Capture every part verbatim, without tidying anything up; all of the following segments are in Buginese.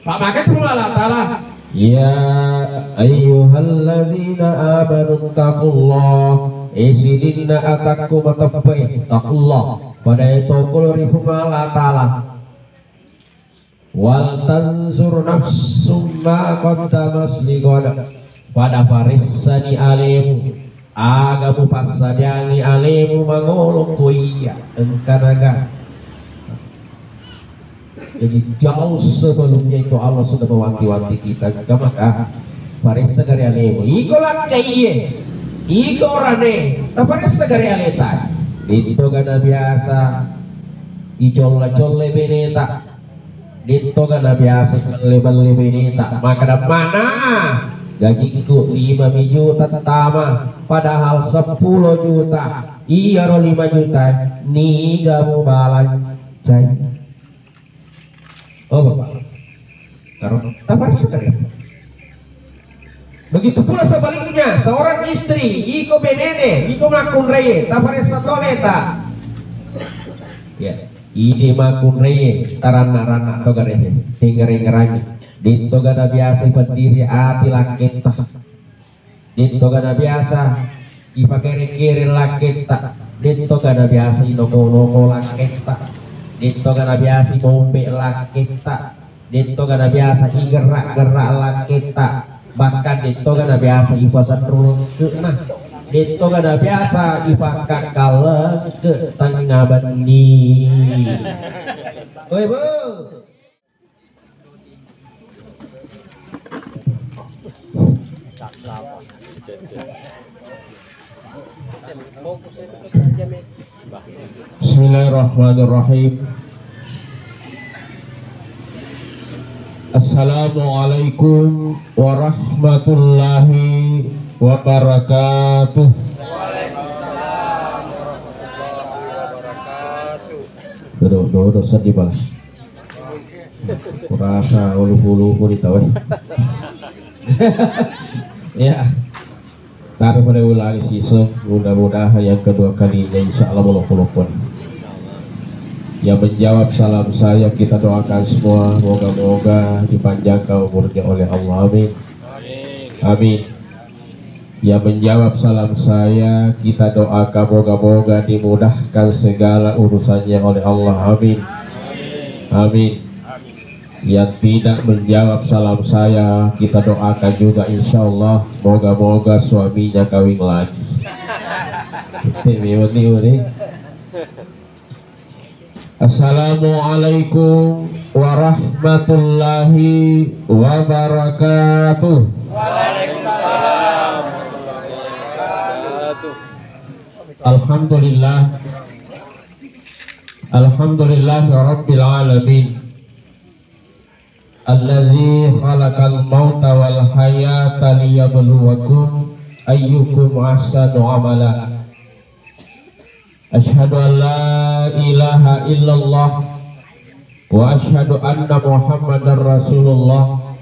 Pamakatu Allah Ta'ala. Ya ayyuhalladzina amanu taqullah. Eh, sininna atakku mateppe, taqullah. Pada tokolo ri Puang Allah Ta'ala. Wal tanzur nafsum ma qaddamat lighad. Pada paressani alemu, aga mupassadiangi alemu mangolo ko iya engkanaga. Jadi jauh sebelumnya itu Allah sudah mewanti-wanti kita. Engka maka paressa gare alemu. Iko lakkaiye, iko orane, taparessa gare aleta. Ditto gana biasa icolla-colle beneta. Ditto gana biasa belle-belle beneta. Makkeda mana gajikku lima juta tama, padahal seppulo juta. Iyaro lima juta niga mubalancai. Oh, Bapak. Karo, taparessa kare. Begitu pula sebaliknya, seorang istri, iko benene, iko makkunraie, taparessa toleta. Ya, idi makkunraie, taranna-ranna to gare, hingga-hinggarangi. Ditto gana biasa ipaddiri ati lakketta. Ditto gana biasa ipakere-kere lakketta, ditto gana biasa inoko-noko lakketta, ditto gana biasa imombe lakketta, ditto gana biasa igerra-gerra lakketta, bahkan ditto gana biasa ipasenru lekke'na, ditto gana biasa ipakkakkalleng lekke tengnga benni. Woi, Bu. Bismillahirrahmanirrahim. Assalamualaikum warahmatullahi wabarakatuh. Dodo, dodo, sedih pala. Kurasa ulupu-ulupu di tau. Ya. Tapi pada ulangi sisa, mudah-mudahan yang kedua kalinya insya Allah melopon-lopon. Yang menjawab salam saya kita doakan semua, moga-moga dipanjangkan umurnya oleh Allah. Amin. Amin. Yang menjawab salam saya, kita doakan moga-moga dimudahkan segala urusannya oleh Allah. Amin. Amin. Yang tidak menjawab salam saya, kita doakan juga, insya Allah, moga-moga suaminya kawin lagi. Tete memang ni, Uri. Assalamualaikum warahmatullahi wabarakatuh. Waalaikumsalam warahmatullahi wabarakatuh. Alhamdulillah. Alhamdulillah rabbil alamin. Allazi khalaqal mauta wal hayata liyabluwakum ayyukum ahsanu amala. Asyhadu an la ilaha illallah wa asyhadu anna Muhammadar Rasulullah.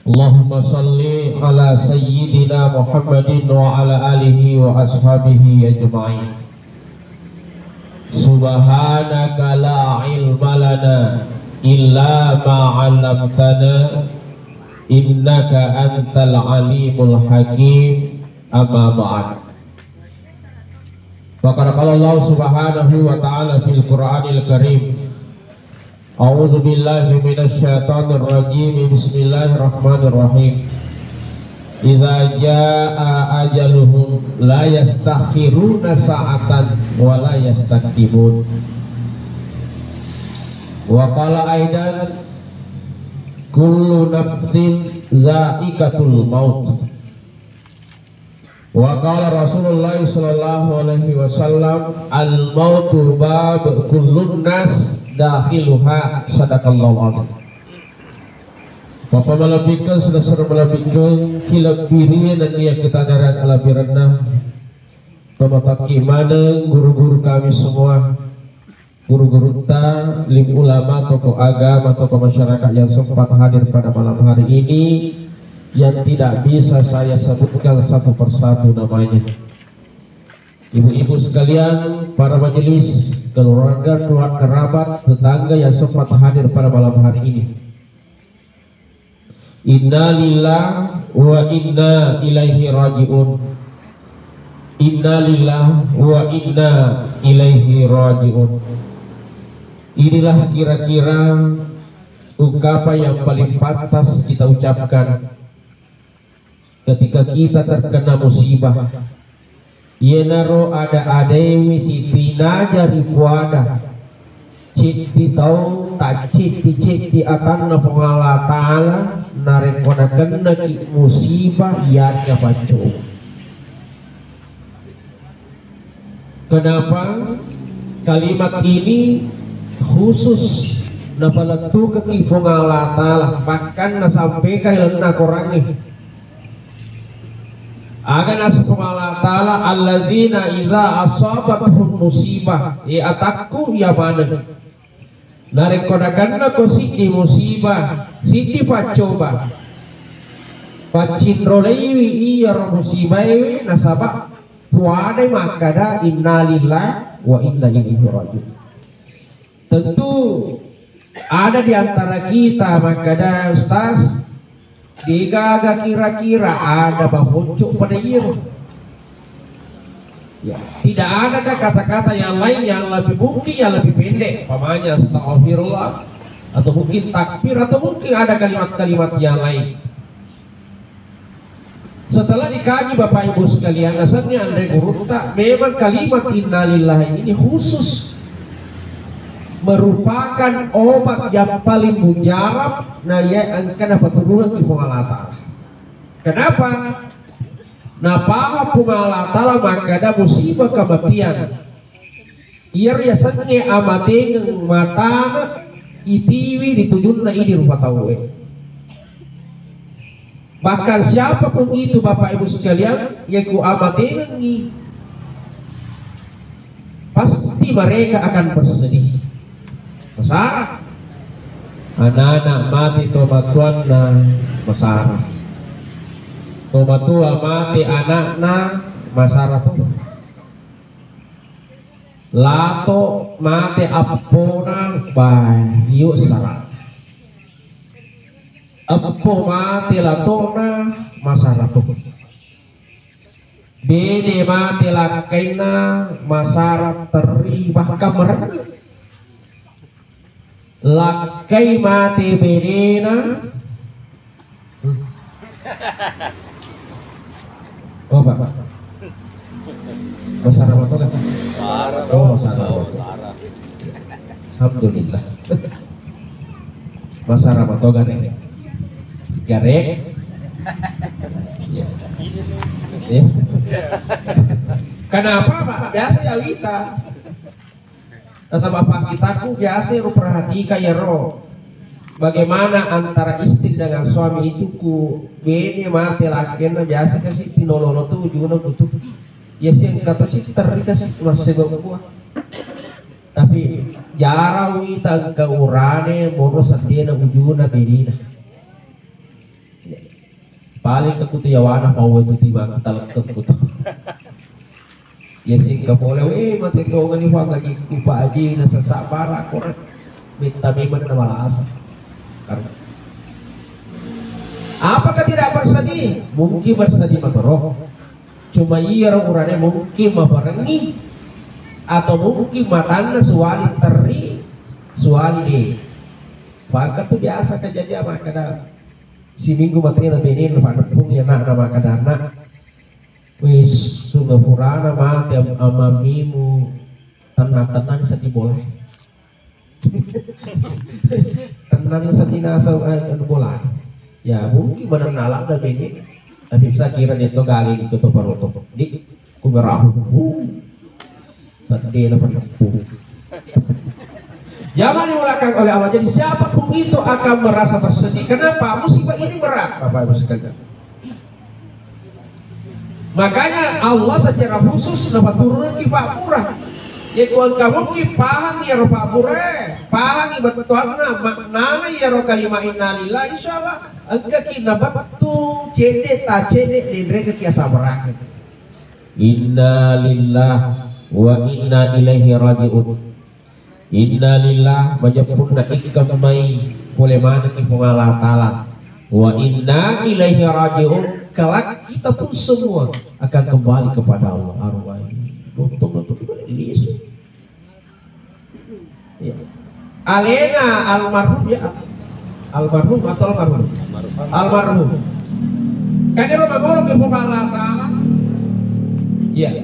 Allahumma salli ala sayyidina Muhammadin wa ala alihi wa ashabihi ajma'in. Subhanaka la ilma lana illa ma 'allamtana innaka antal alimul hakim. Amma ba'd. Faqad qala Allah subhanahu wa ta'ala fil Qur'anil Karim. A'udzu billahi minasy syaithanir rajim. Bismillahirrahmanirrahim. Idza jaa ajaluhum la yastakhiruna sa'atan wa la yastaqdimun. Wa qala aidan kullu nafsin dzaiqatul maut. Wa qala Rasulullah sallallahu alaihi wasallam, "Al mautu bab kullun nas dakhiluha." Sadaqallahu alazim. Bapak malebbikkeng, saudara-saudara malebbikkeng, kilebbiriye nenniya kitanarang alabbirenna. Pamatakki maneng guru-guru kami semua. Guru-gurutta, lim ulama, tokoh agama, tokoh masyarakat yang sempat hadir pada malam hari ini, yang tidak bisa saya sebutkan satu persatu namanya. Ibu-ibu sekalian, para majelis, keluarga, keluarga kerabat, tetangga yang sempat hadir pada malam Innalillah wa inna ilaihi raji'un. Innalillah wa inna ilaihi raji'un. Inilah kira-kira ungkapan yang paling pantas kita ucapkan ketika kita terkena musibah. Iyanaro ada-adaewe sitinaja ripuada. Ceddi tau, tacceddi-ceddi atanna Puang Allah Ta'ala, narekko nakennaki musibah, iyanna paccoba. Kenapa kalimat ini khusus napalettukekki Puang Allah Ta'ala, bahkan nasampaikan lalenna Korangnge? Aga naseng Puang Allah Ta'ala, "Alladzina idza asabatuhum musibah," e atakku iya maneng. Narekko nakennako siddi musibah, siddi paccoba, paccinrolaiwi iyaro musibaewe nasaba puadai makkada, "Innalillah wa inna ilaihi raji'un." Tentu ada di antara kita makkada, "Ustaz, degaga kira-kira ada baponcok pada iyaro." Ya, tidak adakah kata-kata yang lain yang lebih mungkin, yang lebih pendek? Umpamanya, "Astagfirullah," atau mungkin takbir, atau mungkin ada kalimat-kalimat yang lain. Setelah dikaji, Bapak Ibu sekalian, asalnya Andre Gurutta, memang kalimat innalillahi ini khusus merupakan obat yang paling mujarab, na iya engka napaturungang ki Puang Allah Ta'ala. Kenapa? Napahang Puang Allah Ta'ala makkada musibah kematian. Iyaro yasengnge amatengeng matana itiwi ri tujunna idi rupa tauwe. Bahkan siapapun itu, Bapak Ibu sekalian, yekko amatengengngi, pasti mereka akan bersedih. Masara. Anak-anak mati tomatuanna, masara. Tomatua mati anakna, masara to. Lato mate appona, bayu sara. Eppo mate latona, masara to. Bene mate lakkainna, masara terri, bahkan merengge. Lakkai mate benena. Oh, Pak. Masara matoga? Masara. Oh, masara. Oh, masara. Alhamdulillah. Masara matoga nih. Garek. Ya. Ya. Kenapa, Pak? Biasa ya wita. Nasaba pakkitaku biasa ro perhatika iyaro bagaimana antara istri dengan suami itu, ku bene mate lakkenna biasa kasi tinololo tu ujuna butuh. Ya siang kata si terri kasi masih buah. Tapi jarang wita engka urane moro seddena ujuna benena. Paling ke kutu yawana mau itu tiba kita lekep kutu. Ya singka pole, eh, mate tongani pangaji ku Pak Haji na sasabara ko. Minta memang na malasa. Karena apakah tidak bersedih? Mungkin bersedih matoro. Cuma iya urane mungkin maparengi atau mungkin matanna suwali terri, suwali de. Maka tu biasa kejadian makkada siminggu matena benena, padeppungi anakna makkada, "Nak, wis sunga purana mate am-, amammimu, tenna-tennani seddi bola." Tennani seddi naseng, eh, anu bola. Ya, mungkin manenna ladda bene, tapi saya kira dia to gaga gitu to paroto. Di, ku merahu. Seddi na penipu. Jangan diulakan oleh Allah. Jadi siapapun itu akan merasa bersedih. Kenapa? Musibah ini berat, Bapak Ibu sekalian. Makanya Allah secara khusus napaturunki pabbura. Yekko engka mungkin pahang iyaro pabbura, pahangi bettuanna, maknana iyaro kalimat innalillah, insya Allah engkaki nabattu cedde ta cedde denrekaki asabarang. Inna lillah wa inna ilaihi raji'un. Inna lillah, majeppunna ikkeng mai pole manekki Puang Allah Ta'ala. Wa inna ilaihi raji'un. Kelak kita pun semua akan kembali kepada Allah. Arwah. Nonton-nonton itu lisu. Ya. Alena almarhum ya. Almarhum atau almarhum? Almarhum. Kan dia mangolo ke Puang Allah Ta'ala. Ya.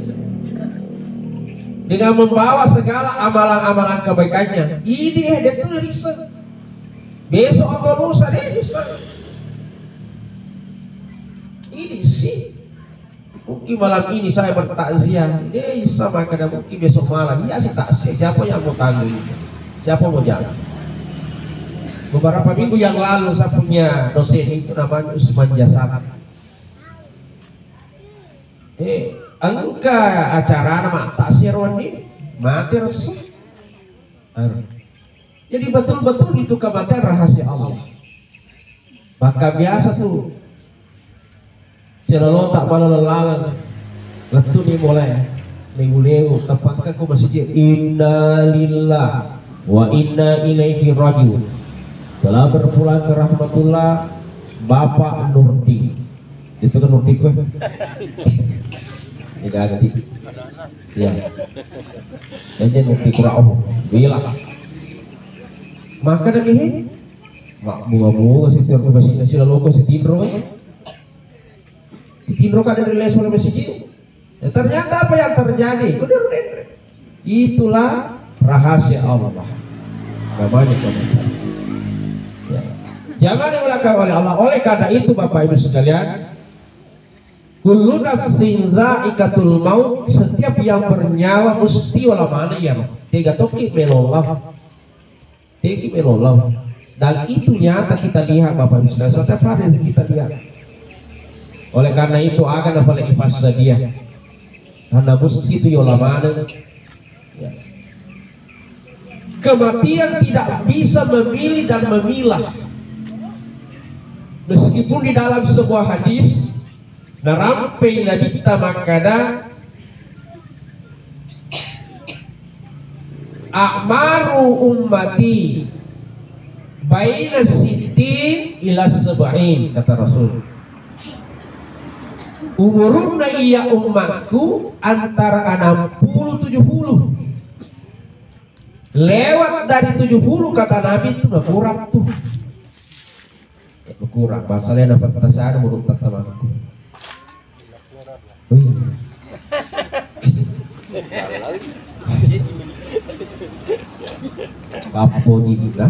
Dengan membawa segala amalan-amalan kebaikannya. Ini dia tuh bisa. Besok atau lusa dia bisa. Ini sih. Mungkin malam ini saya bertakziah. Eh, bisa makkeda mungkin besok malam. Iya sih takziah. Siapa yang mau tanggung itu? Siapa mau jalan? Beberapa minggu yang lalu saya punya dosen itu namanya Usman Jasad. Eh, engka acara nama takziah rohani mati rasa. Jadi betul-betul itu kematian rahasia Allah. Maka biasa tuh celalo tak malah lelangan. Lettu ni mulai lewu-lewu tepakka ku masjid. Innalillah wa inna ilaihi rajiun. Telah berpulang ke rahmatullah Bapak Nurdi. Itu kan Nurdi kue. Diganti. Ya. Aja Nurdi kurang. Bila. Maka dari ini Mak bunga-bunga si tiar ke masjid nasi lalu ke si tinro kan. Si tinro kan dari les oleh masjid. Ya, ternyata apa yang terjadi? Benar, benar. Itulah rahasia Allah. Namanya komentar. Ya. Jangan diulangkan oleh Allah. Oleh karena itu Bapak Ibu sekalian, kullu nafsin zaikatul maut, setiap yang bernyawa mesti olamana ya. Tiga toki melollah. Thank you, Melolong. Dan itu nyata kita lihat, Bapak Ibu Saudara, setiap hari kita lihat. Oleh karena itu, akan apalagi pas dia. Karena musti itu yola maneng. Ya. Kematian tidak bisa memilih dan memilah. Meskipun di dalam sebuah hadis, narampei Nabitta makkada, "A'maru ummati baina sittin ila sab'in," kata Rasul. Umurunna iya ummakku antara enam puluh tujuh puluh. Lewat dari tujuh puluh kata Nabi itu nakurang tuh. Kurang, masalahnya dapat perasaan menurut teman-temanku. Oh iya. Pappo Jinna.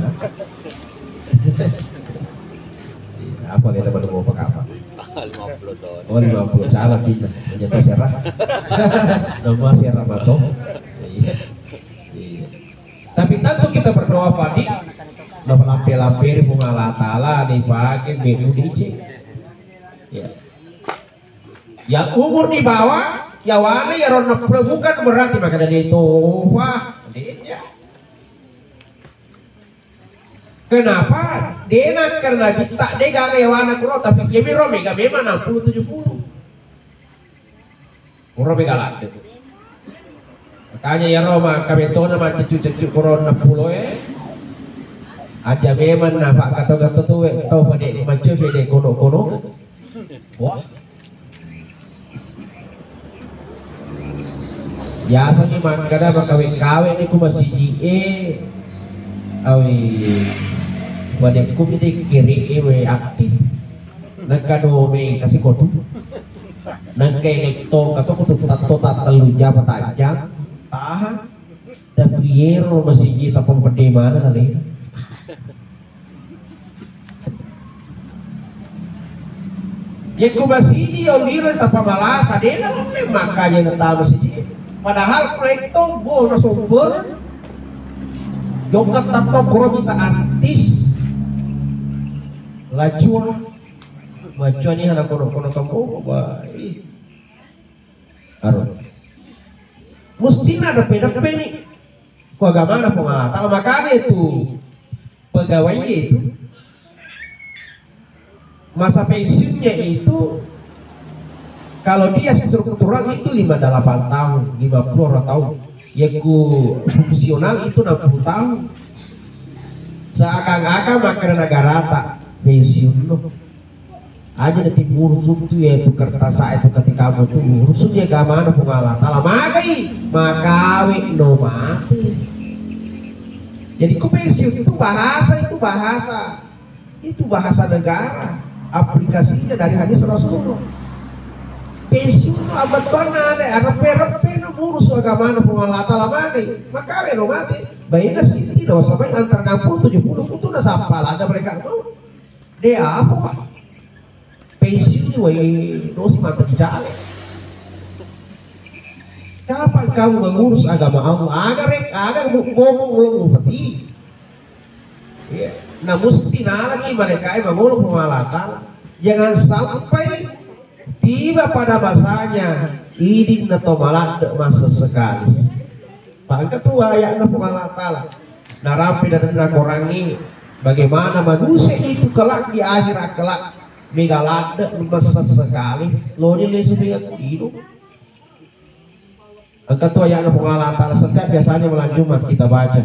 Apa dia dapat mau pakai apa? Lima puluh tahun. Oh, lima puluh, salah pindah. Ternyata Serra. Nama Serra Bato. Iya. Iya. Tapi tentu kita berdoa padi, napa lampe-lampe ri Puang Allah Ta'ala, dipake bemu dice. Ya. Yang umur di bawah, yawana ya rona bukan berarti maka dari itu. Wah, dia. Kenapa? Dena karena kita dega yawana kuro, tapi dia miro mega memang enam puluh tujuh puluh. Uro mega ladde. Makanya iyaro ma kabetona ma ceccu-ceccu korona pulo e. Aja memang na pakkato-kato tuwe tau pade maccoe pede kono-kono. Wah. Biasa ni makkada makawe-kawe ni ku masiji e. Awi. Wadekku pede kere e we aktif. Nengka domeng kasi kotu. Nengka elektor kato kutu tatto tattellu jam tajjang. Tahan. Tapi yero masiji tapong pede mana kali. Yekko masiji yo liro tapa malasa dena lolle makanya neta masiji. Padahal proyek to bona sumber. Jokka tatto kuro kita artis. Lacua. Macua ni hana kono-kono kampung, wah, ih. Aro. Mustina depe-depe ni. Ku agamana Puang Allah Ta'ala. Makanya itu pegawai itu masa pensiunnya itu kalau dia struktural itu lima delapan tahun, lima puluh tahun. Ya ku fungsional itu enam puluh tahun. Seakan-akan makkeda negara tak pensiun lo. Aja na timburu tuttu ya itu kertas itu ketika itu urusannya agama na Puang Allah Ta'ala. Magai, makawe no mate. Jadi ku pensiun itu bahasa, itu bahasa. Itu bahasa negara. Aplikasinya dari hadis Rasulullah. Pensiun itu abatuanna ada, repe-repe no ngurus agama na Puang Allah Ta'ala magai. Makawe no mate. Baina siti dosa baik antara enam puluh tujuh puluh itu na sappa laga mereka no. De apa, Pak? Pensiun ni wai dosi mata dicale. Kapan kamu mengurus agama Allah? Aga rek, aga ngomong lo mupati. Ya. Nah, mesti nalaki malaikat mangolo Puang Allah Ta'ala. Jangan sampai tiba pada masanya idin na to maladde masa sekali. Pangka tu ayatna Puang Allah Ta'ala. Narampe dadanna korangnge, bagaimana manusia itu kelak di akhirat kelak mega ladde masa sekali. Loni lesu mega kuino. Engka tu ayatna Puang Allah Ta'ala setiap biasanya malam Jumat kita baca.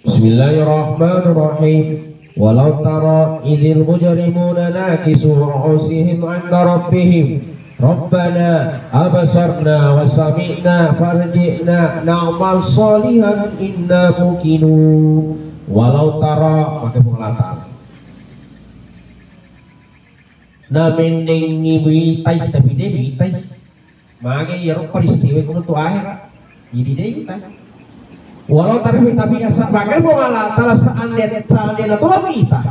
Bismillahirrahmanirrahim. Walau tara idzil mujrimuna nakisu ru'usihim 'inda rabbihim. Rabbana absarna wa sami'na farji'na na'mal shalihan inna muqinun. Walau tara, maka Puang Allah Ta'ala. Na mennengngi mitai, tapi de mitai. Mage iyaro peristiwa kuno tu akhirat. Jadi de mitai. Walau tara, tapi asa mage Puang Allah Ta'ala seandainya, seandainya to mita.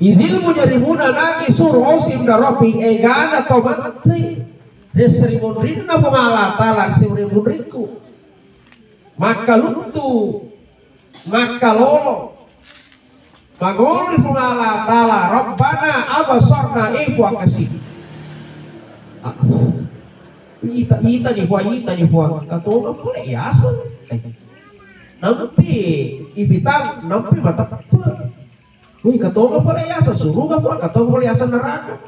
Idzil mujrimuna nakisu ru'usihim 'inda rabbihim, egana to mate. Res ri munrinna Puang Allah Ta'ala, res ri munrikku. Makkaluttu, makkalolo. Magolo ri Puang Allah Ta'ala, Rabbana absarna, eh, Puang kasi. Ah, ita, ita ni Puang, ita ni Puang. Katonga pole yaseng. Eh. Nampi ipitang, nampi mateppe. Wih, katonga pole yaseng suruga, Puang, katonga pole yaseng neraka.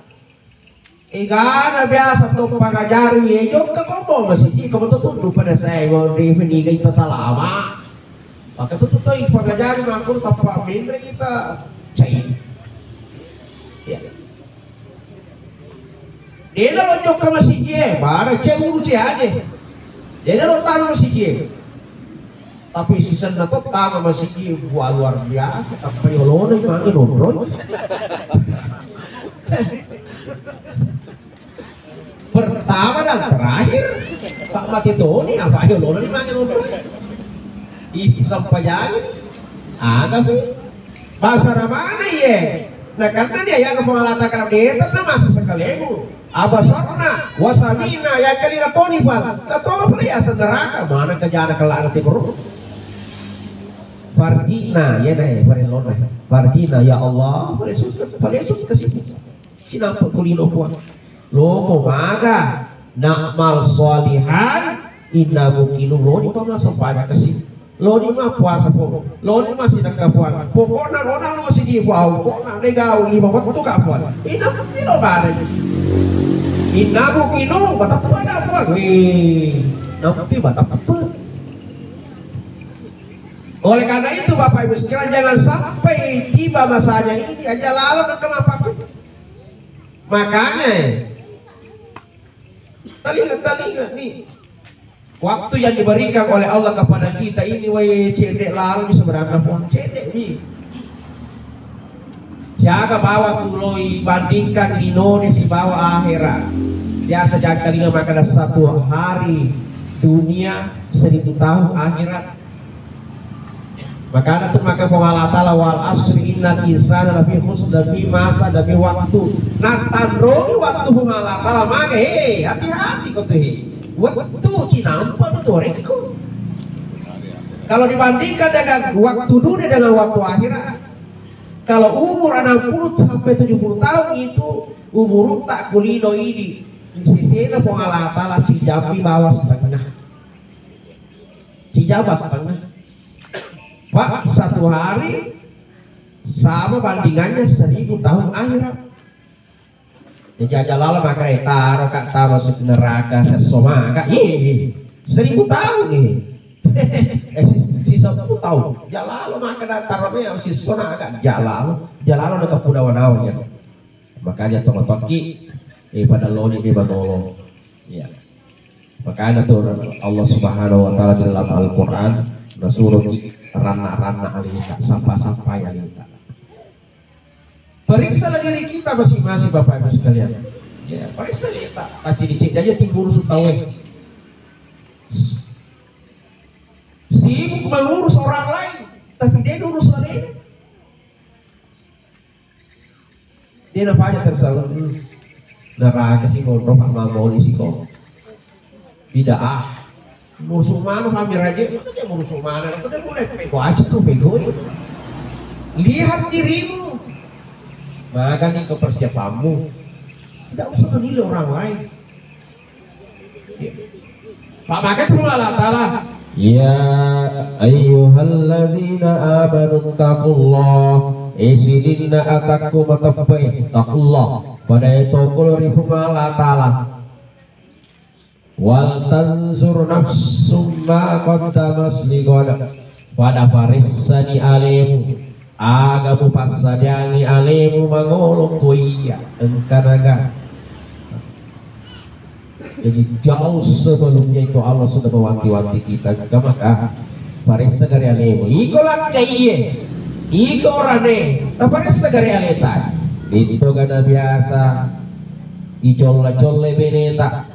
Egana biasa to pangajari, e, jokka kombo masiji, ko to tundu pada saya, mo de niga ita salama. Maka tu to pangajari makku tappa menre ita cai. Ya. Dena lo jokka masiji, e, bara cewuru ce aje. Dena lo tanu masiji, e. Tapi sisenna to tama masiji, wah, luar biasa, tappa yolona mange nonroi. Pertama dan terakhir, Pak mati toni, apa yolona di mange nonroi. Ih, sampajangi. Aga pi. Bahasa ramana ye. Nah, karena dia yang kepala takar deta na masa sekalimu. Abasarna, wasami'na, yang kali katoni, Pak. Katoni pale yaseng neraka, mana kejana kelana ti bro. Farji'na, ya deh, farillona. Farji'na, ya Allah, pale sus, pale sus kasi. Sinampe kulino, Puang. Loko maga, na'mal shalihan, inna muqinun, loni pama sampaja kasi. Loni ma puasa, Puang. Loni ma sidekka, Puang. Pokokna lona lo masiji, Puang. Pokokna de gau lima waktu ka, Puang. Inna muqinun bareng. Inna muqinun, batappa da, Puang. Wih, nampi batappa. Oleh karena itu, Bapak Ibu sekalian, jangan sampai tiba masanya ini aja lalu ke kenapa. Makanya, telinga-telinga nih. Waktu yang diberikan oleh Allah kepada kita ini, weh, cedde lalu sebenarnya, Puang, cedde nih. Siaga bawa tuloi bandingkan linone sibawa akhirat. Biasa jangkalinga makana satu hari dunia, seribu tahun akhirat. Makana tu maka Puang Allah Ta'ala, "Wal asri innal insana lafi khusr," demi masa, demi waktu. Nah, tanrongi waktu Puang Allah Ta'ala, maka, he, hati-hati kau tuh, he. Waktu cinampa tu rekko. Kalau dibandingkan dengan waktu dunia dengan waktu akhirat, kalau umur enam puluh sampai tujuh puluh tahun itu umur tak kulino ini, di sisena Puang Allah Ta'ala sijambi bawah setengah. Sijam setengah. Pak, satu hari sama bandingannya seribu tahun akhirat. Jadi aja lala makanya taro kak taro masuk neraka sesoma kak. Iya, iya. Seribu tahun, iya. Eh, si, si seppulo taung. Jalalo maka datang apa ya, si sona agak jalalo. Jalalo na kapudawa nawa ya. Makanya tong-tongki, eh, pada loni di manolo. Iya. Makanya tuh Allah Subhanahu wa Ta'ala di dalam Al-Quran nasuruh ki ranna-ranna alita, sampah-sampah alita. Periksalah diri kita masing-masing, Bapak Ibu sekalian. Ya, periksa kita. Tadi dicek aja timbul sutawe. Sibuk mengurus orang lain, tapi dia urus lain. Dia napaja tersalah. Neraka si monro, Pak, mamoni si ko. Bid'ah. Musuh mana kami raja? Itu dia musuh mana? Itu dia mulai pego aja tuh, pego. Lihat dirimu. Makan nih ke persiapanmu. Tidak usah menilai orang lain. Pak, maka tu Allah Ta'ala. Ya ayyuhalladzina amanu taqullah. Eh, sidinna atakku mateppai, taqullah. Pada itu kulo ri Puang Allah Ta'ala. Wal tanzur nafsum ma qaddamat lighad. Pada paressani alemu, aga mupassadiangi alemu mangolo ko iya engkanaga. Jadi jauh sebelumnya itu Allah sudah mewanti-wanti kita. Maka paressa gare alemu. Iko lakka iye, iko orane, taparessa gare aleta. Itu gana biasa icolla-colle beneta.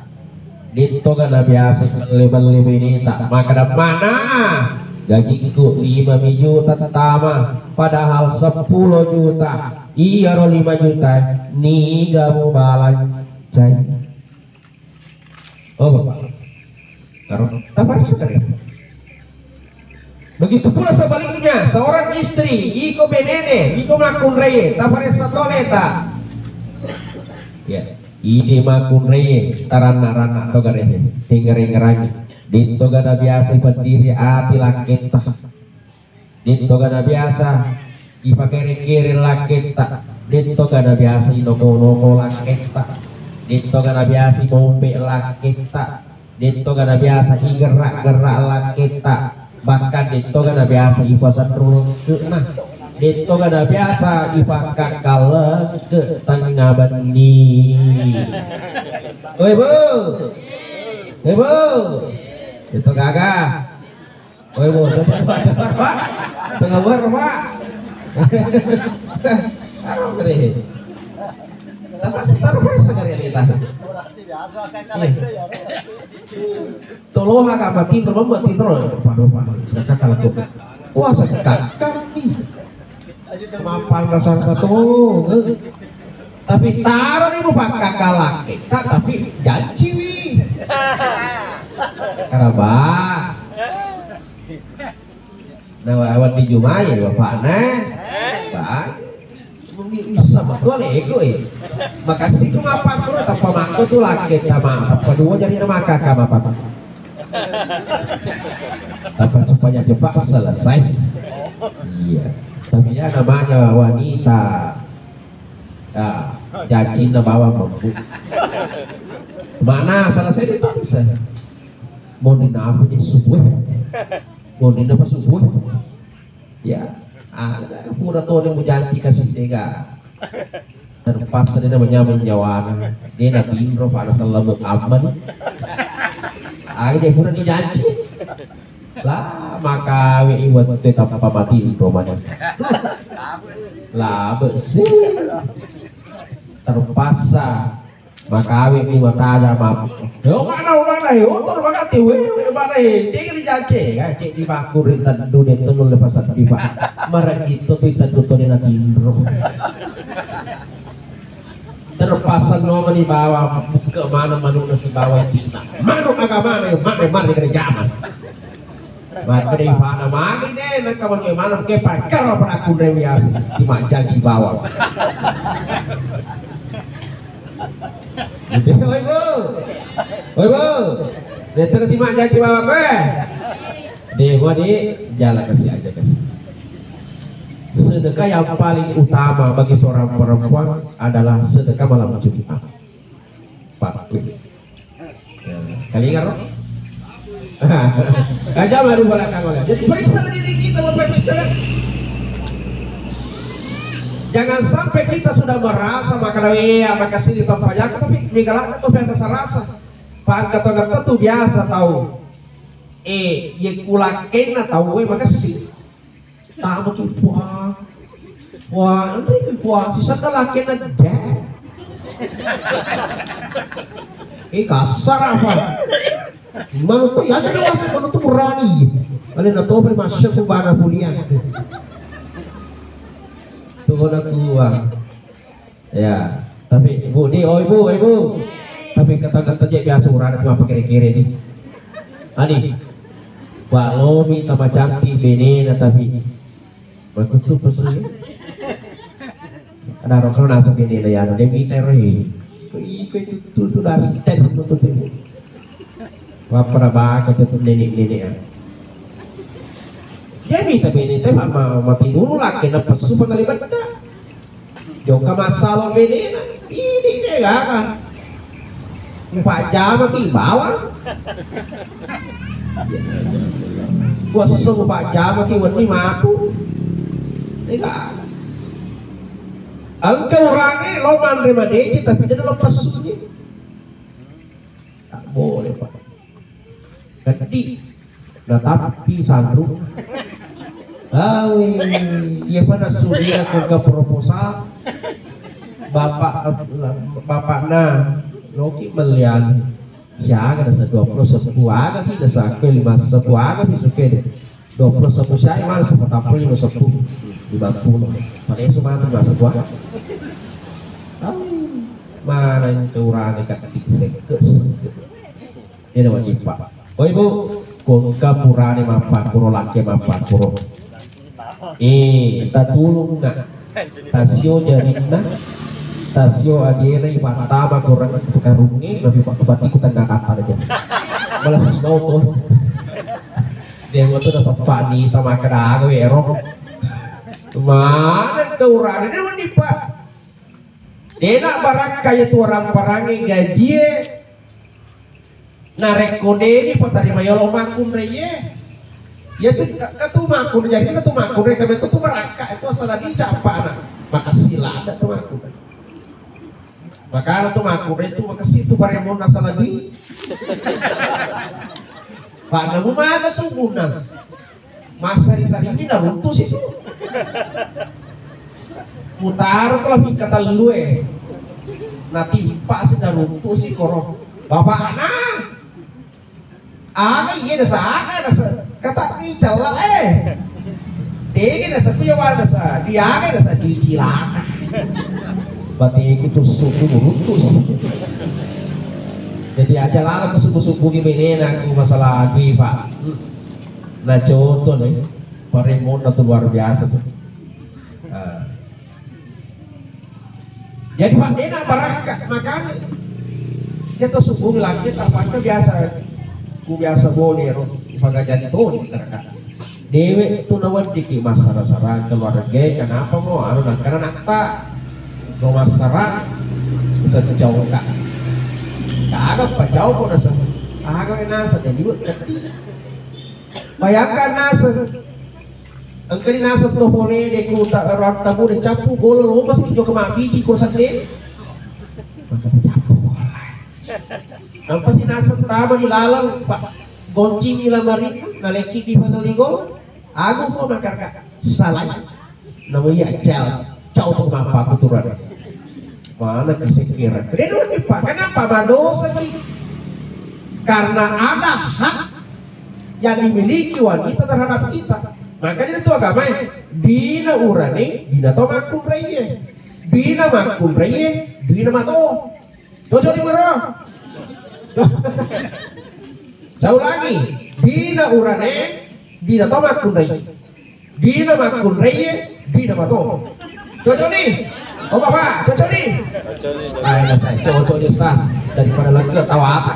Ditto gana biasa belle-belle beneta. Makkeda mana? Gajikku lima mi juta tama, padahal seppulo juta. Iyaro lima juta niga mubalancai. Oh, Bapak. Karo taparsa kare. Begitu pula sebaliknya, seorang istri, iko benene, iko makkunraie, taparessa toleta. Ya, ini makkunraie, taranna-ranna to garehe, tinggere-ngerangi. Ditto gana biasa ipaddiri ati lakketta. Ditto gana biasa ipakere-kere lakketta. Ditto gana biasa inoko-noko lakketta. Ditto gana biasa ibombe lakketta. Ditto gana biasa igerra-gerra lakketta, bahkan ditto gana biasa ipasenru lekke'na, ditto gana biasa ipakkakkallekke tengnga benni. Woi, Bu. Woi, Bu. Ditto gaga. Woi, Bu, cepat, Pak, cepat, Pak. Tengah wer, Pak. Aro kere. Tapi setar wer sekali lihat. Iya. Toloha ka matinro, lomba tinro, padu, padu, kakak laku. Wah, sekakak nih. Mapan rasa satu. Tapi taro ni mu pakkakkalak kita, tapi janci wi. Karaba. Nah, awan di Jumai, bapakna. Baik. Mungkin bisa betul ego, eh. Makasih ku mapan tu, tanpa mangko tu laki sama, tanpa dua jadi nama kakak mapan. Tanpa supaya cepat selesai. Iya. Tapi ya namanya wanita. Ya, jancinna bawang mampu. Mana selesai itu bisa. Mau dinapu je subuh. Mau dinapa subuh. Ya, ah, pura toni mujanci kasi dega. Terpaksa dia namanya menyawana. Dia na tinro pada selalu aman. Ah, jadi pura dijanci. Lah, makawe iwat tetap pamatinro mana. Lah, bersih. Terpaksa makawe mi mataja map. Yo mana mana yo tur magati we mana e. Dia jadi jace ya cek di bakur tadu de tenu lepas di pak. Marang itu tu tadu tu dia na tinro. Terpaksa no mani bawa buka mana manuk nasi bawa tina. Manuk agama na yo mana mana kena jaman. Makkeda ipana magi de, nengka manuk manuk ke pakkaro pada kunre wias, timajjanci bawang. Gitu, oi, Bu. Oi, Bu. Dia terus timajjanci bawang, eh. Deh, gua di jalan kasih aja kasih. Sedekah yang paling utama bagi seorang perempuan adalah sedekah malam Jumat. Pakkui. Ya, kali karo? Aja mari belakang oleh. Jadi periksa diri kita, Bapak Ibu Saudara. Jangan sampai kita sudah merasa maka ya maka sini sampai jago, tapi mega ladde tu rasa-rasa. Pangkat tu biasa tahu. Eh, ye kulakenna tahu, eh, makasih. Tama ki, puang. Puang, anre ki, puang. Sisakka lakena, deh. Eh, kasar apa? Manu tu, ya, ada rasa manu tu berani. Ale na toba masya ku bana pulian. Tuh na tua. Ya, tapi Bu, di, oh Ibu, Ibu. Tapi kata-kata je biasa urana cuma pakere-kere di. Ani, Pak Lomi tama cantik benena tapi bagus tuh pesu ya. Ada rokok nasa benena ya, ada mita rohi. Ko iko itu tuh tuh das ten tuh tuh. Wapara baka tuh tuh nenek-nenek ya. Dia mita benena tapi mama mati dulu lah kena pesu pengalih benda. Jokka massala benena, ini de gaga. Mupajjamaki bawang. Kuesso mupajjamaki wenni matu. De gaga. Engka urange lo manre madeceng tapi de leppessungngi. Tak boleh, Pak. Gedi. Natappi sanru. Awe, iya pada surina ko ke proposal. Bapak, bapakna, loki melian. Siaga dasa dua puluh seppuh aga pi dasa ke lima seppuh aga pi suke de. Dua puluh seppuh siaga mana seppuh tampil lima seppuh. Lima puluh. Pada isu mana tuh dua seppuh aga. Awe, mana yang keurane ketik seke seke. Iyana wajib, Pak. Oh, Ibu, ko engka purane mappakkuro, lakke mappakkuro. Eh, tatulungnga. Tasio jarinna, tasio adiena ipattama korang tu karungnge, tapi Pak Bupati ku tengah kata aja. Malah sinau tuh. Dia gua tuh udah sempat nih, tama kada aga wero. Mana ke urane, dia mandi, Pak. Dena barakka iya tu orang parange gajie. Narekko deni patarima yolo makkunraie. Iya tu ka-, katu makkunrai, jadi katu makkunrai kami tu, tu barakka itu asal di cappana. Makasih lada tu makkunrai. Makana tu makkunrai tu makasih tu paremon asal di. Pak namu mana subuhna? Massari-sarini naruntusi tu. Mutaro ko lapikka tellue. Natimpasi naruntusi koro. Bapakna. Aga iye dasa aga dasa kata ni cella eh. Tege dasa kuya wala dasa diaga dasa dicilaka. Bateku tussuku muruntusi. Jadi aja lala ku suku-suku ki benena ku masalah agi, Pak. Nah, contoh nih, paremonna tuh luar biasa tuh. Nah. Jadi, Pak, enak barakka, makanya kita subuh lagi, tapakka biasa, ku biasa bone ro, ipagajani toni terka. Dewe tu naweddiki massara-sara keluarga, kenapa mo anu nangkana nakta? Lo massara, bisa cauka. Kaga pacau ko nasa, aga nasa jadi wet keti. Bayangkan naseng. Engkani naseng to pole de ku ta-, ruang tamu de cappu golo lo pasti ki jokka mabbici ko sande. Maka cappu golo. Nampa si naseng tama di laleng, Pak, goncing di lamari, naleki di panel di golo. Agung ko makarka. Salai. Namanya Cal. Cau tu mappa kuturan. Mana kesekiran. Dia dulu nih, Pak. Kenapa madosa ki? Karena ada hak yang dimiliki wanita terhadap kita. Makanya itu agama ya, dina urane, dina to makkunraie. Dina makkunraie, dina mato. Cocok di mero. Saya ulangi, dina urane, dina to makkunraie. Dina makkunraie, dina mato. Cocok nih? Oh, Bapak, cocok nih? Cocok nih, cocok. Ah, enak saya. Cocok nih, Ustaz. Daripada lega tawata.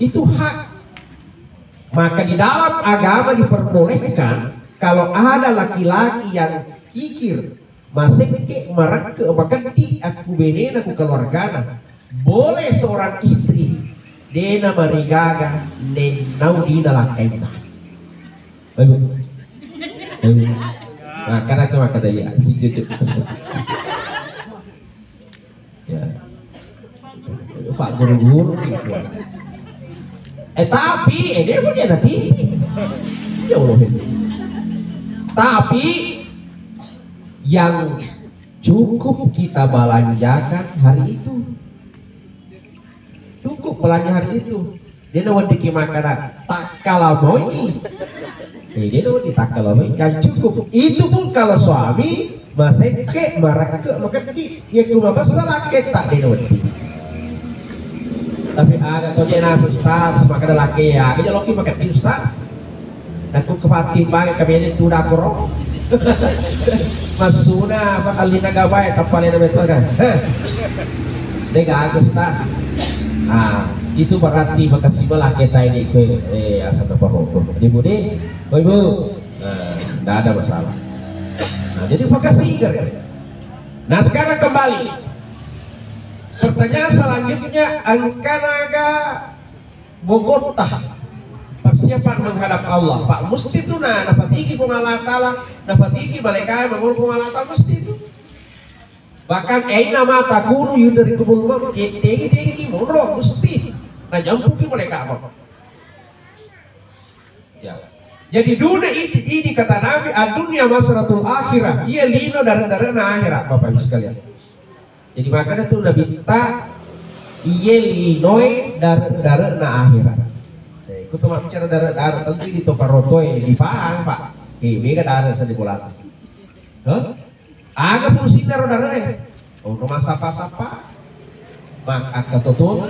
Itu hak. Maka di dalam agama diperbolehkan kalau ada laki-laki yang kikir, masekke, marekke, makeddi akkubenena ku keluargana. Boleh seorang istri Dena marigaga nennau dina lakkainna. Ayo. Ayo. Nah, karena itu maka dari si cucu. Ya. Pak guru-guru gitu. Eh, tapi, eh, dia punya nanti. Ya Allah. Tapi yang cukup kita belanjakan hari itu. Cukup belanja hari itu. Dia nawedding ki makkeda takkala moi. Eh, dia nawedding takkala moi. Yang cukup. Itu pun kalau suami masekke, marekke, makeddi. Ya ku mabessa lakketta, dia nawedding. Tapi ada to je nasu, Ustaz, makkeda lakke ya, aga joloki makeddi, Ustaz. Nakku kepatimbangi kami ini tuda koro. Masuna apa alina gabai tapalena betul kan? Heh. Dega Agus tas. Ah, itu berarti makasih bela kita ini ke eh asal terperokok. Ibu di, oh, Ibu. Nah, tidak ada masalah. Nah, jadi makasih. Nah, sekarang kembali. Pertanyaan selanjutnya, engkanaga bogotta persiapan menghadap Allah. Pak, musti tu na napatiki Puang Allah Ta'ala, napatiki malaikat mangolo Puang Allah Ta'ala, musti tu. Bahkan aina ma takunu yudrikkumul maut, ke tegi-tegi ki monro, musti. Najampuki malaikat maut. Ya. Jadi dunia ini, ini kata Nabi, ad-dunya mazra'atul akhirah. Iya lino dare-darena akhirat, Bapak Ibu sekalian. Jadi makanya tu Nabitta, iye linoe dare-darena akhirat. Eh, ku tu mabbicara dare-dare, tentu di toparotoe dipahang, Pak. Eh, mega dare sa di bola. Hah? Aga fungsinna ro dare? Oh, ro massappa-sappa. Mak-, akkatotona.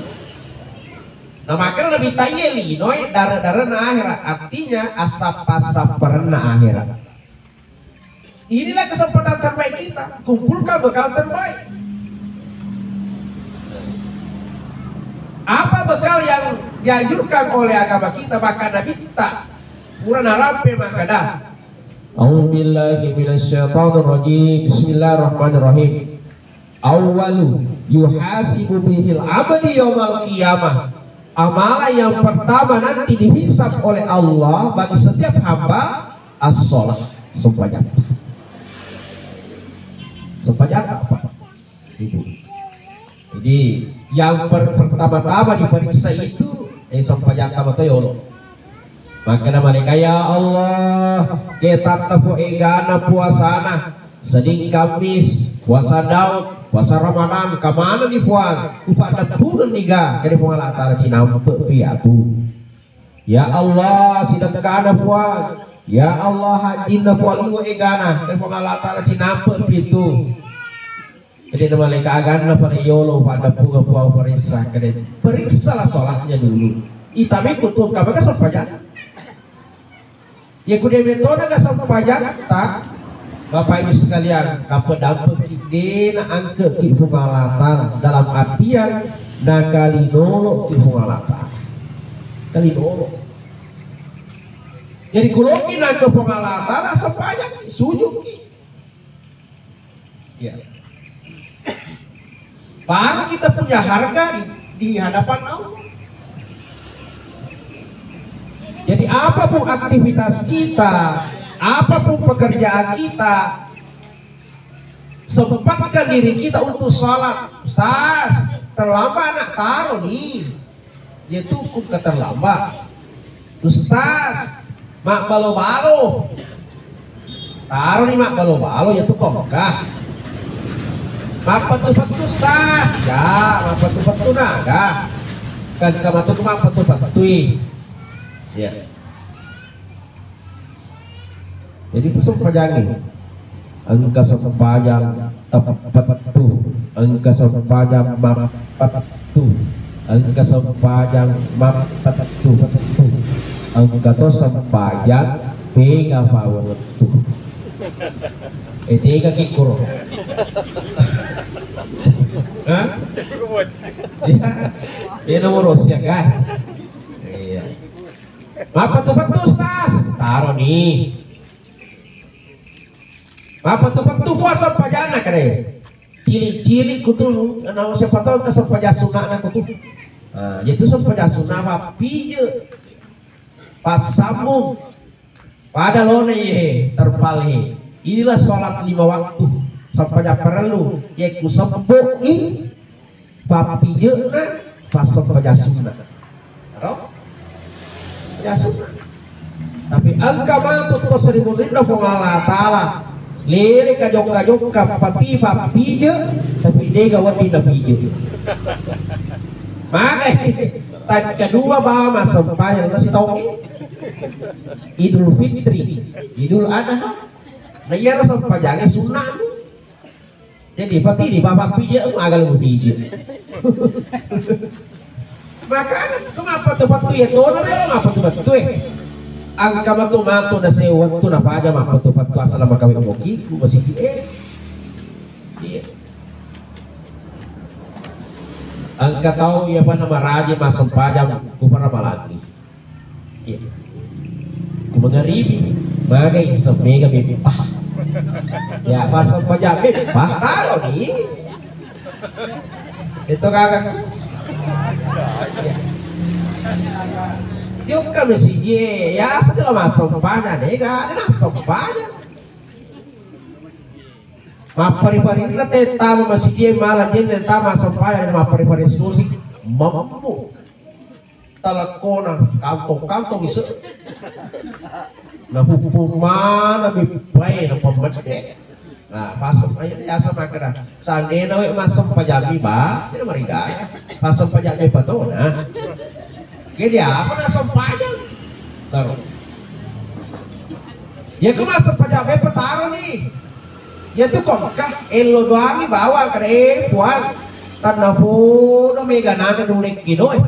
Nah, makanya Nabitta iye linoe dare-darena akhirat. Artinya, assappa-sapparenna akhirat. Inilah kesempatan terbaik kita, kumpulkan bekal terbaik. Apa bekal yang dianjurkan oleh agama kita? Maka Nabitta pura narampe makkeda, A'udzubillahi minasyaitonirrajim. Bismillahirrahmanirrahim. Awwalu yuhasibu bihil abdi yaumal qiyamah. Amalan yang pertama nanti dihisab oleh Allah bagi setiap hamba, as-shalah, sempajang. Sempajang apa? Ibu. Jadi, yang per-, pertama-tama diperiksa itu, eh, sempajang apa to yolo. Makkeda malaikat, "Ya Allah, ketatta po egana puasana, Senin Kamis, puasa Daud, puasa Ramadan, kamana ni Puang? Upaddeppungenni ga?" Kede Puang Allah Ta'ala, "Cinampe pi atu." "Ya Allah, sidekkana Puang. Ya Allah, hajjinna Puang, liwe egana." Kede Puang Allah Ta'ala, "Cinampe pi tu." Jadi, na malaikat aganna pada yolo, pada punga puang periksa, kede, periksalah sholatnya dulu. Itami kutu, kamu kan sempajang. Ya, kude metode ka sempajang, tak? Bapak Ibu sekalian, kapedampe ki dena angke ki Puang Allah Ta'ala dalam artian nakalinolo ki Puang Allah Ta'ala. Kalinolo. Jadi, kuloki nangke Puang Allah Ta'ala sempajang ki, sujud ki. Ya. Baru kita punya harga di, di hadapan Allah. Jadi apapun aktivitas kita, apapun pekerjaan kita, sempatkan diri kita untuk sholat. Ustaz, terlambat nak taruh nih. Iya tu ku keterlambat. Ustaz, mabbalo-balo. Taro ni mabbalo-balo, iya tu kongka. Mappettu-pettu, Ustaz. Ya, mappettu-pettu naga. Kan kamatu ku mappettu-pettui. Ya. Jadi itu sempajangnge. Engka sempajang teppettu, engka sempajang mappettu, engka sempajang mappettu-pettu, engka to sempajang tega pawettu. Eh, tega kikkuro. Hah? Iya. Iya, nomor usia kan? Iya. Mappettu-pettu, Ustaz. Taro ni. Mappettu-pettu puasa sempajanna kare. Cili-cili kutu, na siapa tahu ke sempajang sunatna kutu. Nah, yaitu sempajang sunnah mappije, passambung, pada lona ye terpale. Inilah sholat lima waktu. Sempajang parellu, ye ku sebbu'i, pappije'na, passempajang sunnah. Ro? Ya sunnah. Tapi engka matu to sarimunrinna Puang Allah Ta'ala. Lele kajokka-jokka pati pappije, tapi dega wedding napije. Maka tang kedua bawa massempajang nasi taungi. Idul Fitri, Idul Adha. Nah, iyaro sempajangnge sunnah. Jadi, patini bapak pije, maga lu pije. Makana tu mappatu-patu ya, tona re mappatu-patu e. Angka matu matu na sewa tu na paja mappatu-patu asal makawe moki ku masigi e. Iya. Angka tau ya mana maraji masempajang ku para malangi. Iya. Ku mangaribi, magai semmega beppa. Ya, pas sempajang beppa, taro ni. Itu kagak. Iya. Jokka masigi, ya, setelah masempajang, dega, ada masempajang. Mappari-parinna te tama masigi, malah jenne tama sempajang, mappari-pari susi, mammu. Talakkona kantong-kantong ise. Na huppu mana beppae na pemmedde. Nah, paseng aja biasa makkeda. Sandena we massempajang mi, ba, tidak mariga. Massempajang mi patona. Jadi apa na sempajang? Taruh. Ya tu massempajang mi pataro ni. Ya tu kok kan elo doangi bawang kada, eh, puang. Tanna podo mega nana dulekki doe.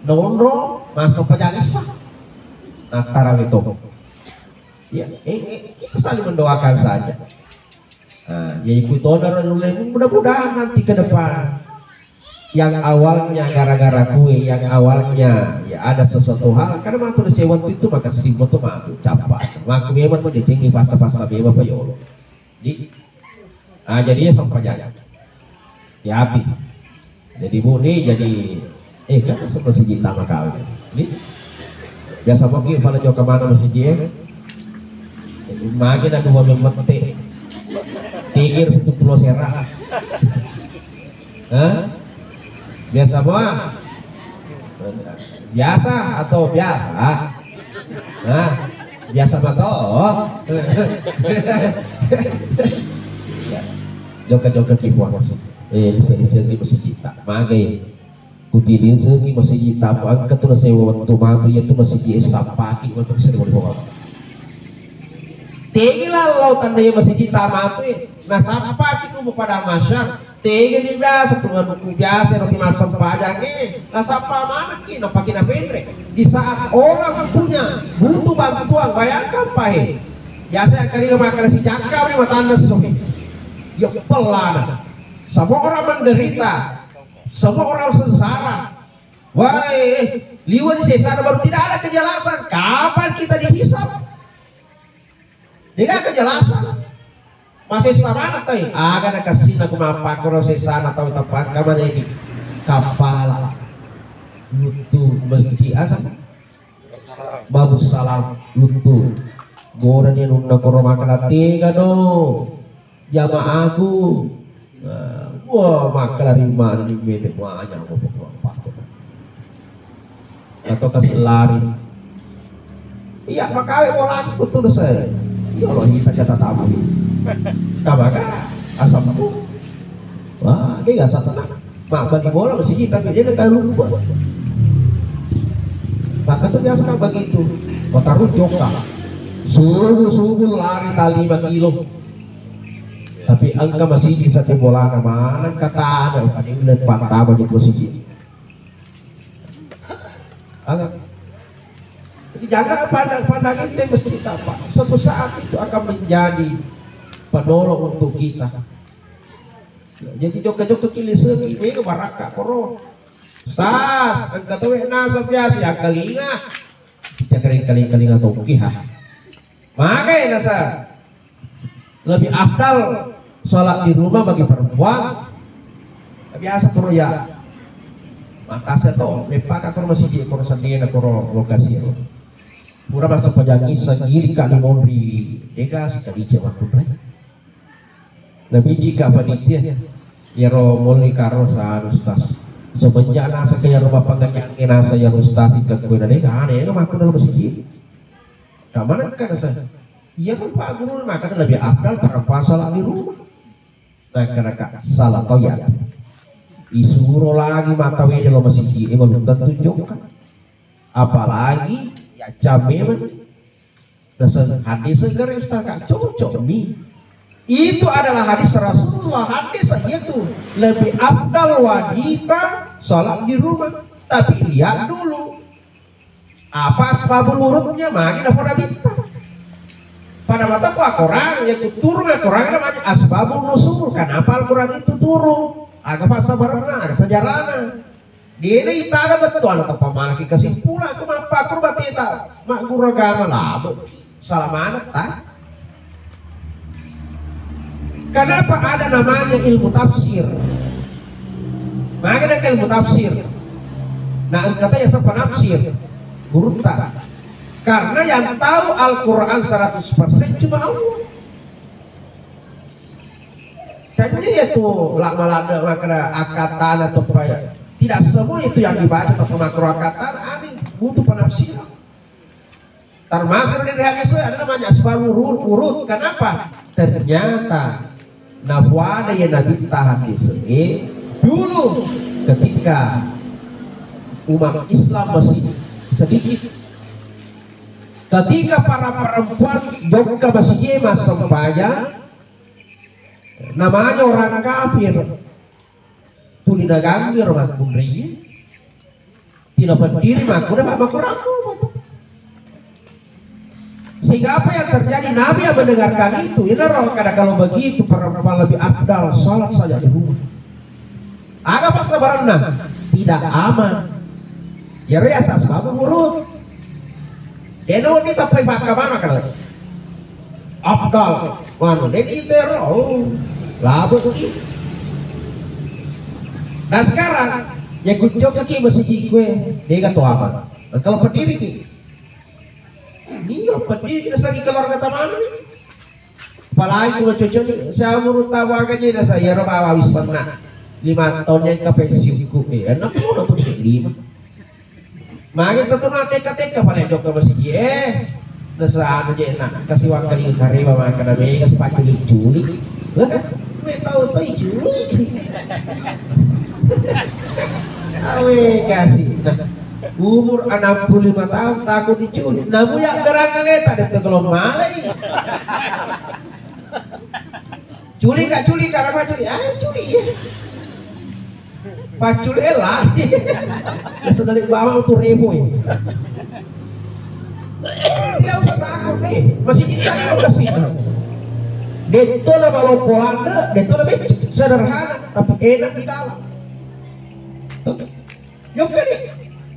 Nonro, massempajang issa. Nah, tarawih itu. Ya, eh, eh, kita saling mendoakan saja. Nah, ya ikut order dulu, mudah-mudahan nanti ke depan yang awalnya gara-gara kue, yang awalnya ya ada sesuatu hal, karena matu di sewa itu maka simbol tuh matu capai. Maka memang tuh dicengi pasal-pasal memang payolo. Di, ah, jadi ya sempajang. Ya api. Jadi bu ni jadi, eh, kan semua siji tama kau ni. Biasa mungkin pada jauh kemana masih je? Magi nak dua memete. Tigir putu pulau serak. Hah? Biasa buah? Biasa atau biasa? Nah, biasa mato. Ya. Jokka-jokka ki puang masih. Eh, bisa-bisa ki masih cita. Magai. Kutini segi masih cita. Angka tu na sewa waktu matu ya tu masih ji sampaki waktu bisa di bawah. Tegi lallo tanda ya masih cita matu. Nah, sampaki tu pada masyar. Tege ni biasa, keluar buku biasa, roti masam pajange, nasapa manekki, napaki napenre. Di saat orang punya butuh bantuan, bayangkan pahe. Biasa yang kali makan si jaka ni matanna sohi. Ya pelana. Semua orang menderita, semua orang sengsara. Wah, eh, eh, liwa di sengsara baru tidak ada kejelasan. Kapan kita dihisap? De'ga kejelasan. Masessa maneng tai. Aga na kassina ku mappakkoro sessana tau tapakka manengi. Kapala. Luttu masjid asa. Babu Salam luttu. Gora ni nunna koro makkeda tega no. Jamaaku. Nah, wah, makkalari maneng ni mede banyak apa. Atau kasih lari. Iya, makawe bola aku betul saya. Iya, lo kita catat tamu. Kabaga asam tu. Wah, dia nggak salah. Mak bagi bola masih kita, tapi dia nggak lupa. Maka tuh biasa kan begitu. Kota Rujok kan. Subuh-subuh lari tali lima kilo. Tapi engka masigi satu bolana maneng kata ada, tadi udah empat tamu di posisi. Aga. Jadi jaga pandang-pandang itu mesti apa? Suatu saat itu akan menjadi penolong untuk kita. Ya, jadi jokka-jokka ki liseki, mega barakka koro. Stas, engka tau nasa biasa ya kalinga. Cakring kaling-kalinga tongki ha. Magai nasa lebih afdal sholat di rumah bagi perempuan. Biasa pro ya. Makkasa to, meppaka koro masiji koro seddena koro lokasi ro. Pura massempajang issa giri ka limonri dega sikalice makkunrai. Nabiji ka panitia, iyaro molli karo sa ustaz. Semenjak nasa ke iyaro mappangejangnge nasa iyaro ustaz ikka kue na dega, ane ega makkunna lo masiji. Kamana ka nasa? Iyaro pak guru maka lebih afdal perempuan salat di rumah. Nakkadaka salah tau ya. Isuro lagi mata wede lo masigi, eh, belum tentu jokka. Apalagi ya jam memang. Dasar hadis segera ustaz kak cocok mi. Itu adalah hadis Rasulullah, hadis itu lebih afdal wanita salat di rumah. Tapi lihat dulu, apa asbabul wurudnya, magi dapo Nabitta. Pada mata ku Al-Quran, ya ku turun Al-Quran namanya asbabun nuzul. Kenapa Al-Quran itu turun? Aga passabaranna, aga sejarahna. Dia ini itaga betul, anak apa mana ki kesimpulan, aku mappakur bateta, mak guru agama lah, salah mana ta? Kenapa ada namanya ilmu tafsir? Makanya ada ilmu tafsir. Nah, engkata ya siapa nafsir? Gurutta. Karena yang tahu Al-Quran seratus persen cuma Allah. Tanya ya tuh lama lada makna akatan atau apa ya. Tidak semua itu yang dibaca atau pemakro akatan, ada butuh penafsiran. Termasuk dari hadis ada namanya asbab wurud, wurud. Kenapa? Ternyata nabuada ya Nabi tahan di sini dulu ketika umat Islam masih sedikit. Ketika para perempuan jokka masih masih namanya orang kafir. Tuli naganggu ro makkunrai. Tidak berdiri makkuda pak makkurammu. Sehingga apa yang terjadi? Nabi yang mendengarkan itu, ini orang kada kalau begitu perempuan lebih afdal salat saja di rumah. Aga passabaranna? Tidak aman. Iyaro yaseng asbabul wurud. Deno ni tappai pakkamana kan? Afdal. Manu, deni itu ero. Oh, labu ki. Nah sekarang, ya kucok ki masih kue, dia kata aman. Nah, kalau berdiri ki, dia berdiri kita sakit keluarga taman. Apalagi cuma cocok ni, saya umur tawa gaji dah saya ro bawa wisanna. Lima tahun yang ke pensiunku, eh, enam puluh tuh lima. Magi tetep mah teka-teka paling jokka masigi, eh. Nasa anu je nak, kasih wakali karewa makan ame, kasih paculi-culi. Lah, me tau to iculi. Awe kasih. Nah, umur enam puluh lima tahun takut diculi. Namu ya gerang leta de' to kalau malai. Culi ka, culi ka, apa culi? Ah, culi ya. Paculi lah. Sedalik bawang tu rebo ya. Tidak usah takut nih. Masih kita lihat ke sini. Detto la balong polanda, detto la beccu. Sederhana, tapi enak di dalam. Jokka ni.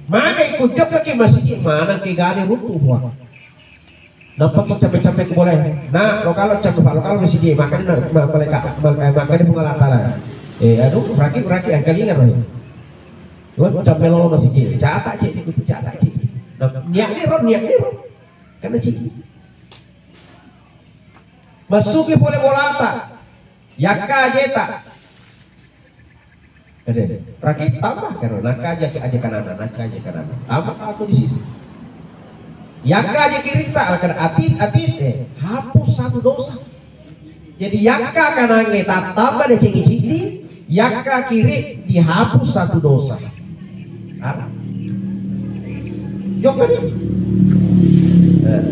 Mana ikut jokka ke masjid, mana ke gade runtuh, wah. Nampaki cape-cape ku boleh. Nah, lo kalau cape, lo kalau masjid, makanya na, ma-, malaikat, mal-, eh, makanya bunga latala. Eh, anu, raki, raki, angkali ingat lo. Lo cape lo masjid, catat cek, itu catat cek. Nah, niat ni ro, niat ni ro. Karena cek. Masuki boleh bolata. Yakka jeta. Ede, rakit tambah karo, naka aja, aja kanana, naka aja kanana. Tambah satu di situ. Yakka aja kiritta, akan atit, atit, eh, hapus satu dosa. Jadi yakka kanange tattamba de ceki ciki, yakka kiri dihapus satu dosa. Jokka ni. Eh.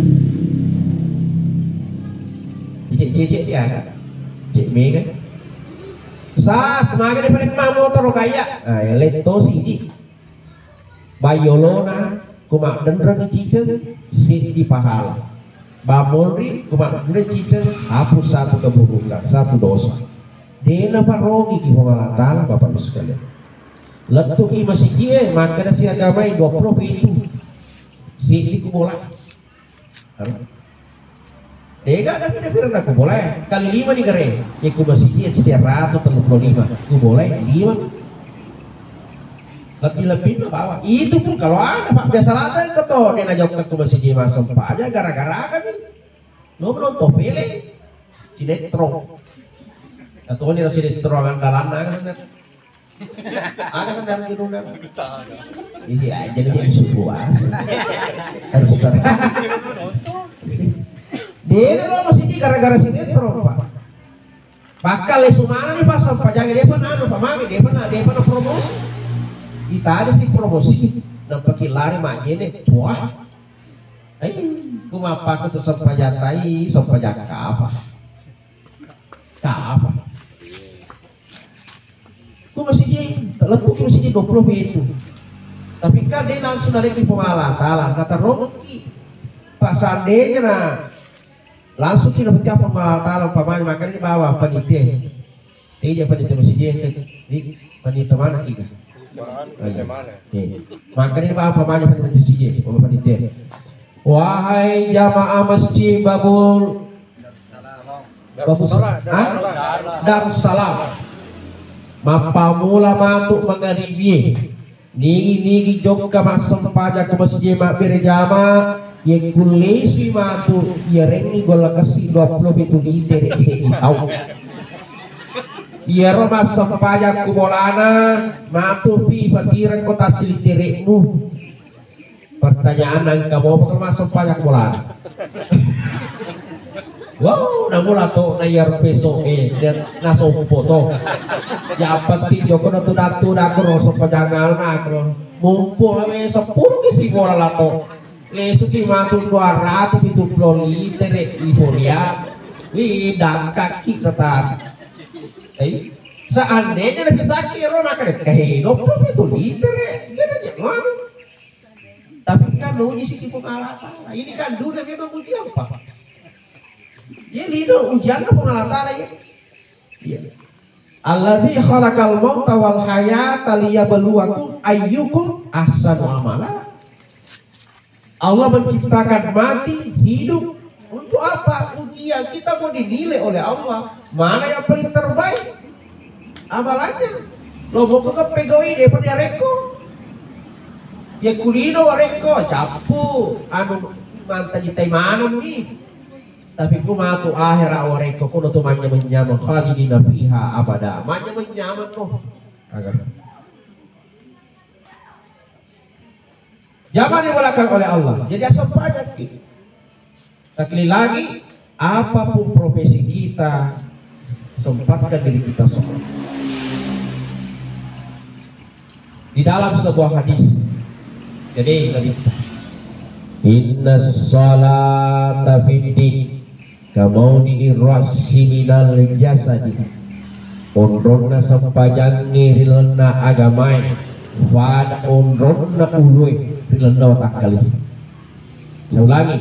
Cicik-cicik dia kan. Cik Mega. Sas, maga de paling motoro kaya. Ah, ya letto sidi. Bayolona, kuma denreng ciceng, sidi pahala. Bamolri, kuma denreng ciceng, hapus satu keburukan, satu dosa. Dena parogi ki Allah Ta'ala, Bapak Ibu sekalian. Lettuki masigi e, makkeda si agamai dua puluh pitu. Siddi ku bola. Dega tapi da pirna ku bola e. Kali lima ni gare. Ya ku masigi e seratus tellu puluh lima. Ku bola e lima. Lebbi-lebbinna bawang. Itu pun kalau ada, Pak, biasa ladang ke to, de' najokka ko masigi massempajang gara-gara kami. Lo menonton film, sinetron. Atau ini sinetron andalanna kan. Aga sendal gununna? Iya, jadi, jadi suku asli. Harus terang. Dena lo masigi gara-gara sinetron, Pak. Bakal lesu mana nih pas sampajang, de' pernah anu, Pak, magi de' pernah, de' pernah promosi. Kita ada sih promosi, nampak lari majene, wah. Eh, ku mappaku tu sampajang tai, sampajang apa? Apa? Ku masigi, telepuk ki masigi dua puluh pitu. Tapi kan de' langsung dari Puang Allah Ta'ala, kata roki. Pas seandainya na langsung ki na peti apa Puang Allah Ta'ala, umpamanya makanya di bawah panitia. Tidak panitia masigi ke, di panitia mana kita? Oh, iya. Iya. Makanya di bawah umpamanya panitia masigi, umpama panitia. Wahai jamaah masjid Babul, Bagus. Hah? Darussalam. Mappammula matu mangaribie. Nigi-nigi jokka massempajang ko masigi mabbere jama, yekkullesui matu, iyarengngi golla kessi dua puluh pitu litere seddi tau. Iyaro massempajang ku bolana, matu pi patireng ko tassilitere'mu. Pertanyaan engka mopa kalau massempajang bolana. Wow, namula to na iyaro peso e, na sompo to. Yang penting joko na tu datu dako ro sempajang anu nako. Mumpung awe sepuluh ki si bola lato. Lesu ki matu dua ratus pitu puluh liter e, ipolia. Wih, dangkaki tetap. Eh, seandainya lebih takir ro makan kahe dua puluh pitu liter e. Gimana dia? Tapi kan menguji sisi Puang Allah Ta'ala. Ini kan dunia memang ujian, Pak. Ya, lido ujian ke Puang Allah Ta'ala ya. Iya. Alladzi khalaqal mauta wal hayata liyabluwakum ayyukum ahsanu amala. Allah menciptakan mati, hidup, untuk apa? Ujian. Kita mau dinilai oleh Allah. Mana yang paling terbaik? Amalannya. Lo mau ke pegawai dia pun diareko. Ya kulino wareko, cappu, anu, mantaji tai maneng ni. Tapi ku matu akhera wareko, kuno tu manyameng-nyameng, khalidina fiha abada. Manyameng-nyameng no. Agar. Jangan dibolehkan oleh Allah. Jadi asal pajak ki. Sekali lagi, apapun profesi kita, sempatkan diri kita sholat. Di dalam sebuah hadis, jadi Nabi, inna salata fiddin kamauni irrasi minal jasadi. Onronna sempajangnge ri lalenna agamae, pada onronna ulue ri lalenna watakkale. Saya ulangi,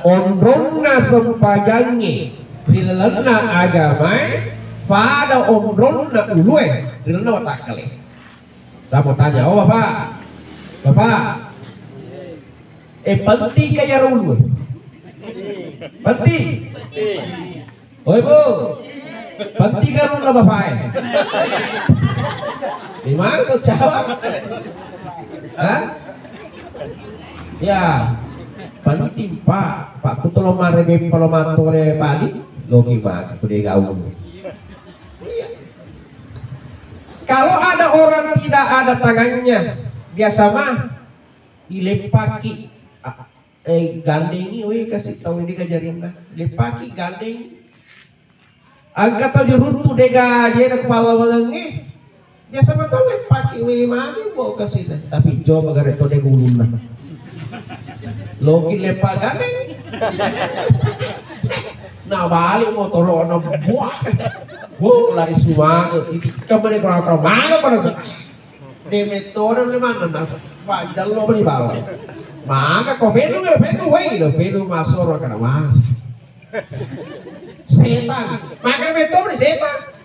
onronna sempajangnge ri lalenna agamae, pada onronna ulue ri lalenna watakkale. Saya mau tanya, oh Bapak, Bapak, eh, penting ka iyaro ulue? Penting? Oi Bu, penting ka ulunna Bapak e? Di mana tuh jawab? Hah? Ya, penting Pak. Pak ku tolo marebe palo matore padi, logi maka ku de gaul. Iya. Kalau ada orang tidak ada tangannya, biasa mah dilepaki. Eh, gandengi, weh, kasih tahu ini kajarinna. Lepaki, gandeng. Angka tau juruttu dega jena kepala wengengnge. Biasa mata lepaki, weh, magi mau kasih. Tapi coba gare to dega ulunna. Loki lepa gandeng. Nah, balik motor na buah. Wuh, lari suwange. Itu kemana kurang-kurang mana pada. De metode le maneng, Mas. Wah, jallo beli bawang. Maka ko penu, eh, penu, wei, lo penu masoro kana, Mas. Setan. Maka metode setan.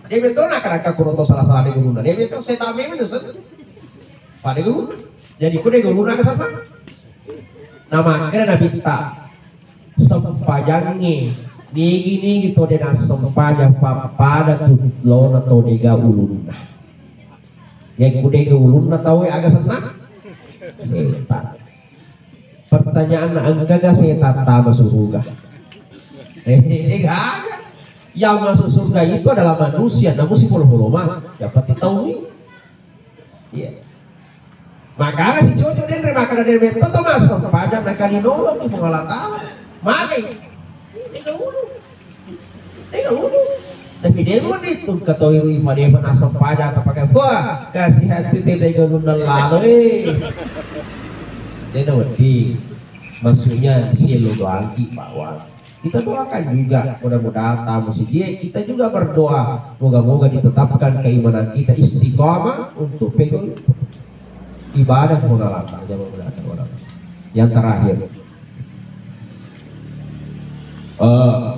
De metode na kana ka kuroto salah-salah de guruna. De metode setan memang de sen. Pada guru. Jadi ku de guruna ke sana. Nah, makanya Nabi ta sempajangnge, nigi-nigi to de nassempajang pappada tu lona to dega ulunna. Yekko de'ga ulunna tauwe, aga senna? Setan. Pertanyaanna, engkaga setan tama suruga? Eh, de'gaga. Yang masuk surga itu adalah manusia, namun si polo-polo mah, yang penting tahu nih. Iya. Makana si Jojo denre makkeda, de' metto to massempajang nakalinolongi Puang Allah Taala. Magai. De'ga ulung. De'ga ulung. Tapi de' mo ditungka toi ri madepa nassempajang tapake. Wah, kasihan tu te de'ga ulung lalo, eh. De'na wedding. Maksudnya, sielo doangki bawang. Kita doakan juga, mudah-mudahan tamu sijie, kita juga berdoa, moga-moga ditetapkan keimanan kita istiqamah untuk pegang ibadah Puang Allah Taala, jamaah mudah-mudahan. Yang terakhir, eh,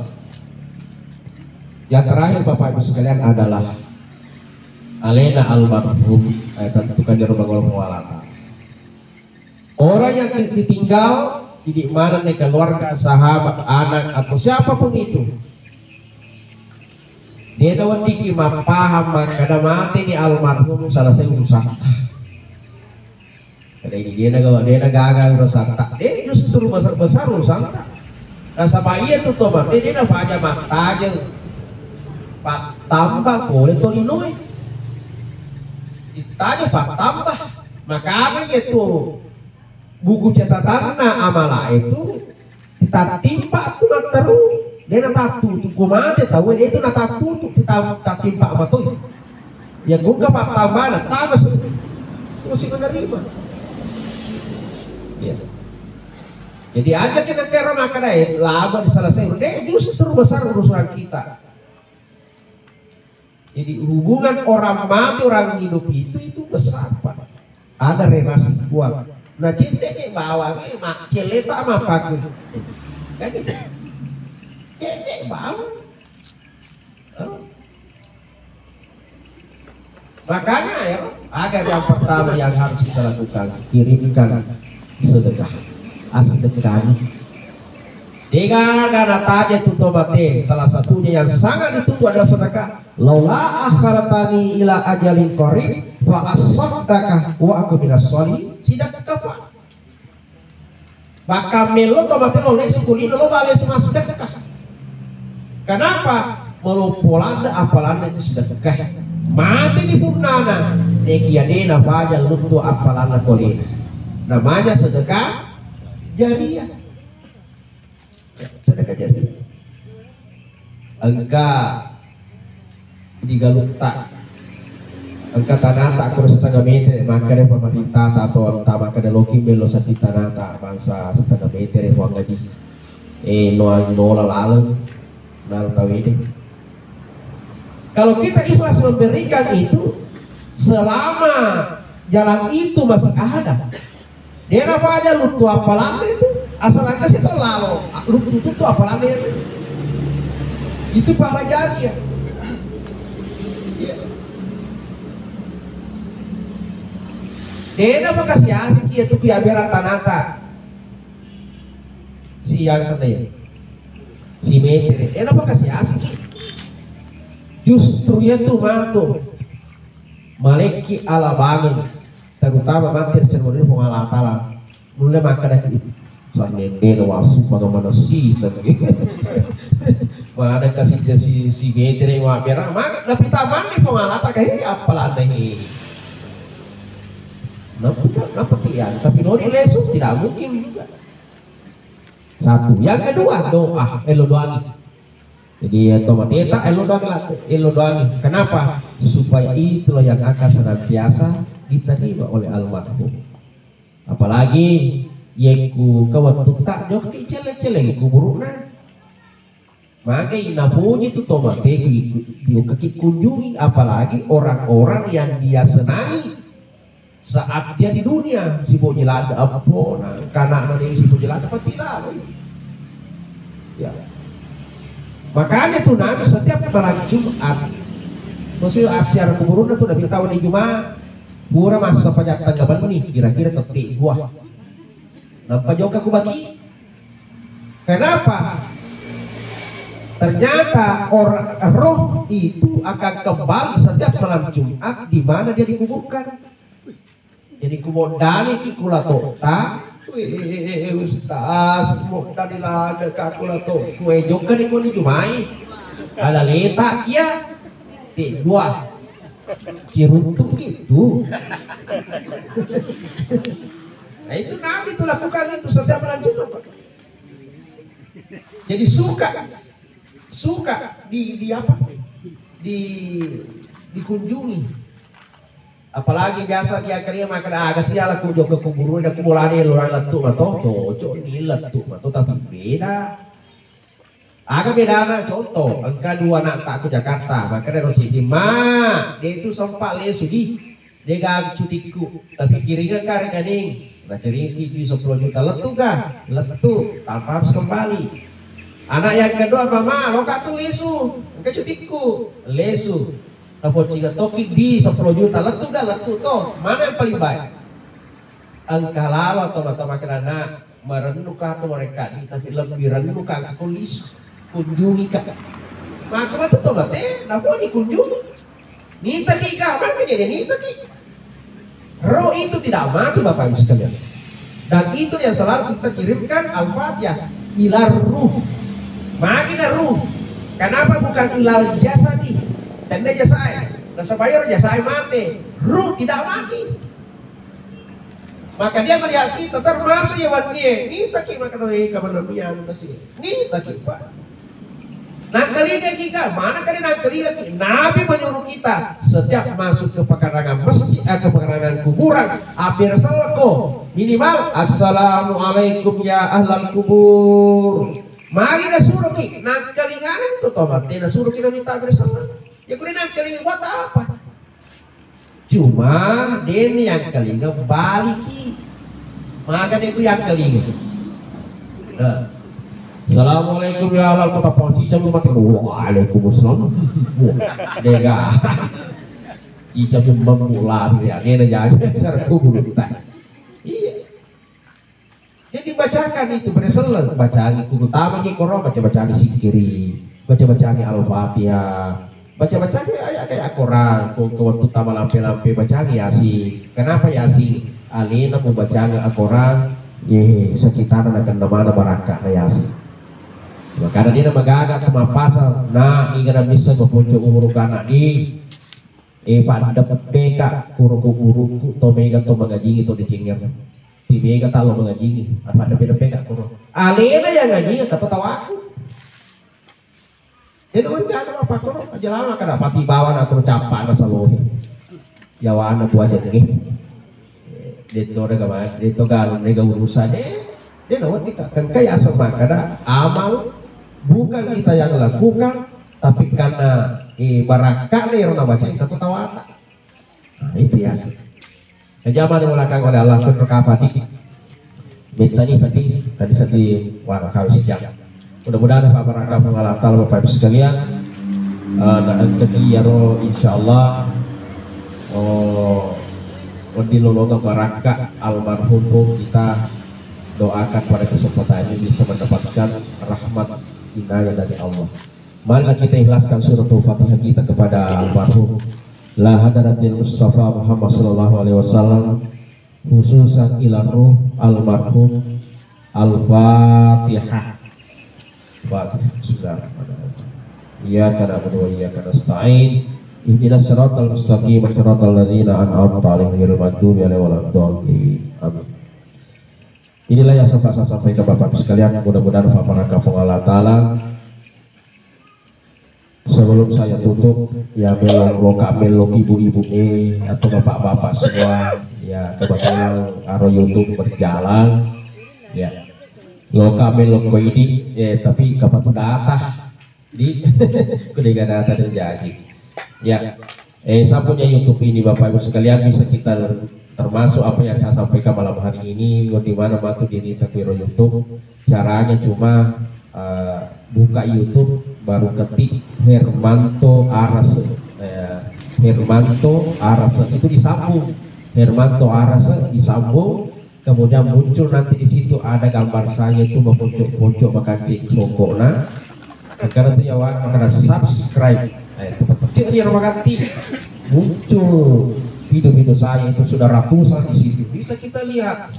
yang terakhir, Bapak Ibu sekalian, adalah alena almarhum, eh, tentukan di rumah Puang Allah Taala. Orang yang ditinggal, idi maneng ni keluarga, sahabat, anak, atau siapapun itu, de' naweddikki mappahang makkeda mate ni almarhum selesai urusan. Karena ini de' nagaga, de' nagaga urusan tak. De', justru besar-besar urusan tak. Nasaba iyatu to mate de' napaja mattajeng, pattamba pole tolinoe. Dittajeng pattamba. Makana iyatu buku catatanna amala itu tattimpa tu matteru, de' natattutu. Ko mate tauwe, de' tu natattutu, titam-, tattimpa matoi. Ya, gugga pattambana, tamas. Terus menerima. Ya. Jadi, aja kita kira makkeda, eh, lama diselesaikan. De', justru besar urusan kita. Jadi, hubungan orang mati, orang hidup itu, itu besar, Pak. Ada relasi kuat. Nah, cedde' ke bawang, eh, mak, celeta mapake. Kan itu. Cedde' bawang. Eh. Makanya, ya, agar yang pertama yang harus kita lakukan, kirimkan sedekah. Asedekani. De'gaga nataja tu to mate, salah satunya yang sangat ditunggu adalah sedekah. "Laula akhartani ila ajalin qarib fa asaddaqa wa akun minas sholihin." Sedekah, Pak. Maka melo to mate lo lesu kulino lo bale su massedekah. Kenapa? Melo polanda apalanna itu sedekah. Mate di punnana, nekia de' napaja luttu apalanna kolena. Namanya sedekah jariah. Sedekah jariah. Engka di galutta, engka tanata kuro setengah meter, makkeda pemerintah atau entah makkeda loki melo saki tanata bangsa setengah meter, Puang Haji. Eh, noa-, nola laleng, nala tawede. Kalau kita ikhlas memberikan itu, selama jalan itu masih ada, de' napaja luttu apalanna itu, asal engka si to lalo, luttu tuttu apalanna itu. Itu pahala jariah. Iya. De' napakasiasiki iya tu piabera tanata. Si yang sana ya. Si metere. De' napakasiasiki. Justru iya tu matu. Malekki ala bangeng. Terutama mate ri seremoni Puang Allah Taala. Nulle makkeda ki, "Sannendena wasu pada manassi sangge." Mana kasih si, si metere wa bera, maka tapi tamanni Puang Allah Taala, "Eh, apalanna he." Nampak, nampak ya, tapi noni lesu tidak mungkin juga. Satu. Yang kedua, doa, elo doangi. Jadi, ya, to mateta, elo doangi lah, elo doangi. Kenapa? Supaya itulah yang akan senantiasa diterima oleh almarhum. Apalagi, yekku kawettu tak joki cele-cele kuburuna. Magai napuji tu to mate ku iku-, diukaki kunjungi, apalagi orang-orang yang dia senangi saat dia di dunia, sipoji ladde eppona, kanakna dewi sipoji ladde pasti lalo. Ya. Makanya tu Nabi setiap malam Jumat, maksudnya asyar kuburuna tu Nabi tahu di Jumat, pura masa pajak tangga benni, kira-kira tette dua. Nampa jokka ku baki. Kenapa? Ternyata orang, roh itu akan kembali setiap malam Jumat di mana dia dikuburkan. Jadi kumoddani ki kulatotta, "Weh, Ustaz, moddani ladeka kulato." Kue jokka ni koni jumai. Ala leta kia. Te dua. Ciruntuk itu. Nah, itu Nabi itu lakukan itu setiap malam Jumat, Pak. Jadi suka, suka di, di apa? Di, dikunjungi. Apalagi biasa dia kali makkeda, "Aga siala ku jokka kuburu, da ku bolana lurang lettu mato." Cocok ni lettu mato, tapi beda. Aga bedana? Contoh, engka dua anakta ku Jakarta, makkeda ro siddi, "Ma, de tu sempat lesu di, de gaga cutikku, tapi kiringekka rekening." Naceriki dui seppulo juta, "Lettu ga?" "Lettu, tanpa harus kembali." Anak yang kedua, "Mama, loka tu lesu, engka cutikku." "Lesu." Napocinga toki di seppulo juta, "Lettu ga?" "Lettu to." Mana yang paling baik? Engka lalo atau mata makkeda, "Nak, marennu ka to mereka di, tapi lebih rennu ka engka ko lisu, kunjungi ka." Maka matu to mate, napa dikunjungi? Nitaki ka, mana kejadian nitaki? Roh itu tidak mati, Bapak Ibu sekalian. Dan itu yang selalu kita kirimkan Al-Fatihah ilar ruh. Magina ruh. Kenapa bukan ilal jasadi? Tenda jasai. Nasaba iyaro jasai mate. Ruh tidak mati. Maka dia melihat kita, termasuk ya wan nie. Nitaki maka tahu, eh, kapan namanya anu nasi. Nitaki, Pak. Nangkalinga ki ka, mana kali nangkalinga ki? Nabi menyuruh kita setiap masuk ke pekarangan masjid, eh, ke pekarangan kuburan, hampir selko minimal, "Assalamualaikum ya ahlal kubur." Magi nasuruh ki, nangkalinga itu toh mate, nasuruh kita minta hampir selko. Ya kuda nangkalinga buat apa? Cuma deni yang kalinga baliki. Maka de ku yang kalinga. Nah. "Assalamualaikum ya ahlal kota." Pau cica mati. "Waalaikumsalam." Wah, dega. Cica memang mulai ya, dena jadi serku bulutan. Iya. Jadi bacakan itu, bereselleng, bacangi, terutama ki koro, baca-bacangi sikiri, baca-bacangi Al-Fatihah, baca-bacangi ayat-ayat Al-Quran, ko, ko waktu tama lampe-lampe bacangi Yasin. Kenapa Yasin? Alena mu bacangi Al-Quran, ye sekitar na kena mana barakka na Yasin. Makanya dia magaga ke mapasa, nah, ni gara bisa beponco umur anak di, eh, pada peka, kuro kuburuku, to mega to mengajingi to dicengir. Ti mega talo mengajingi, apa ada beda peka kuro. Alena yang ngaji, kata tawaku. Dia tuh kan jaga apa kuro, aja lama kada pati bawa nak kuro capa na salohi. Jawana buah jadi. Dia tuh ada gama, dia tuh galu, dia gak urusan deh. Dia nawa kita kan kayak asal kada amal bukan kita yang lakukan, tapi karena eh, barakka nih orang baca kita tuh tawata. Nah, itu ya sih. Kejama di belakang oleh Allah pun rekapati. Minta ni sati, tadi sati wara kau sejam. Mudah-mudahan apa barakah Allah Ta'ala Bapak Ibu sekalian. Eh, na engkaki yaro insyaallah, oh, wedding lolonga barakah almarhum pun kita doakan pada kesempatan ini bisa mendapatkan rahmat inayah dari Allah. Marilah kita ikhlaskan suratul Fatihah kita kepada almarhum. La hadratil Mustafa Muhammad sallallahu alaihi wasallam, khususan ila ruh almarhum. Al-Fatihah. Fatihah. Bismillahirrahmanirrahim. Iyyaka na'budu wa iyyaka nasta'in. Ihdinas siratal mustaqim, siratal ladzina an'amta 'alaihim ghairil maghdubi 'alaihim waladdallin. Amin. Inilah yang sempat saya sampaikan Bapak Ibu sekalian, mudah-mudahan fahamkan Allah Ta'ala. Sebelum saya tutup, ya melo, loka melo ibu-ibu eh atau bapak-bapak semua, ya kebetulan aro YouTube berjalan, ya loka melo ko ini, eh tapi kapan tuh datang? Di kudega data terjadi. Ya, eh, saya punya YouTube ini Bapak Ibu sekalian bisa kita termasuk apa yang saya sampaikan malam hari ini, di mana matu diri tapi ro YouTube. Caranya cuma eh, buka YouTube baru ketik Hermanto Arase. Eh, Hermanto Arase itu disambung. Hermanto Arase disambung. Kemudian muncul nanti di situ ada gambar saya itu memojok-pojok makancing songkokna. Karena itu ya, Wan, makanya subscribe. Eh, tepat kecil dia, Romaganti. Muncul video-video saya itu sudah ratusan di situ. Bisa kita lihat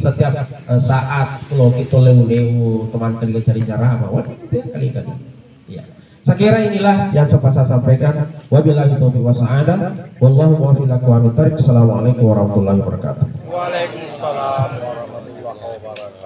setiap, eh, saat kalau kita leu-leu teman kali cari cara apa. Wah, itu yang kali-kali. Ya. Saya kira inilah yang sempat saya sampaikan. Wabillahi taufiq wasa'adah. Wallahu muwaffiq ila aqwamit thariq. Assalamualaikum warahmatullahi wabarakatuh. Waalaikumsalam warahmatullahi wabarakatuh.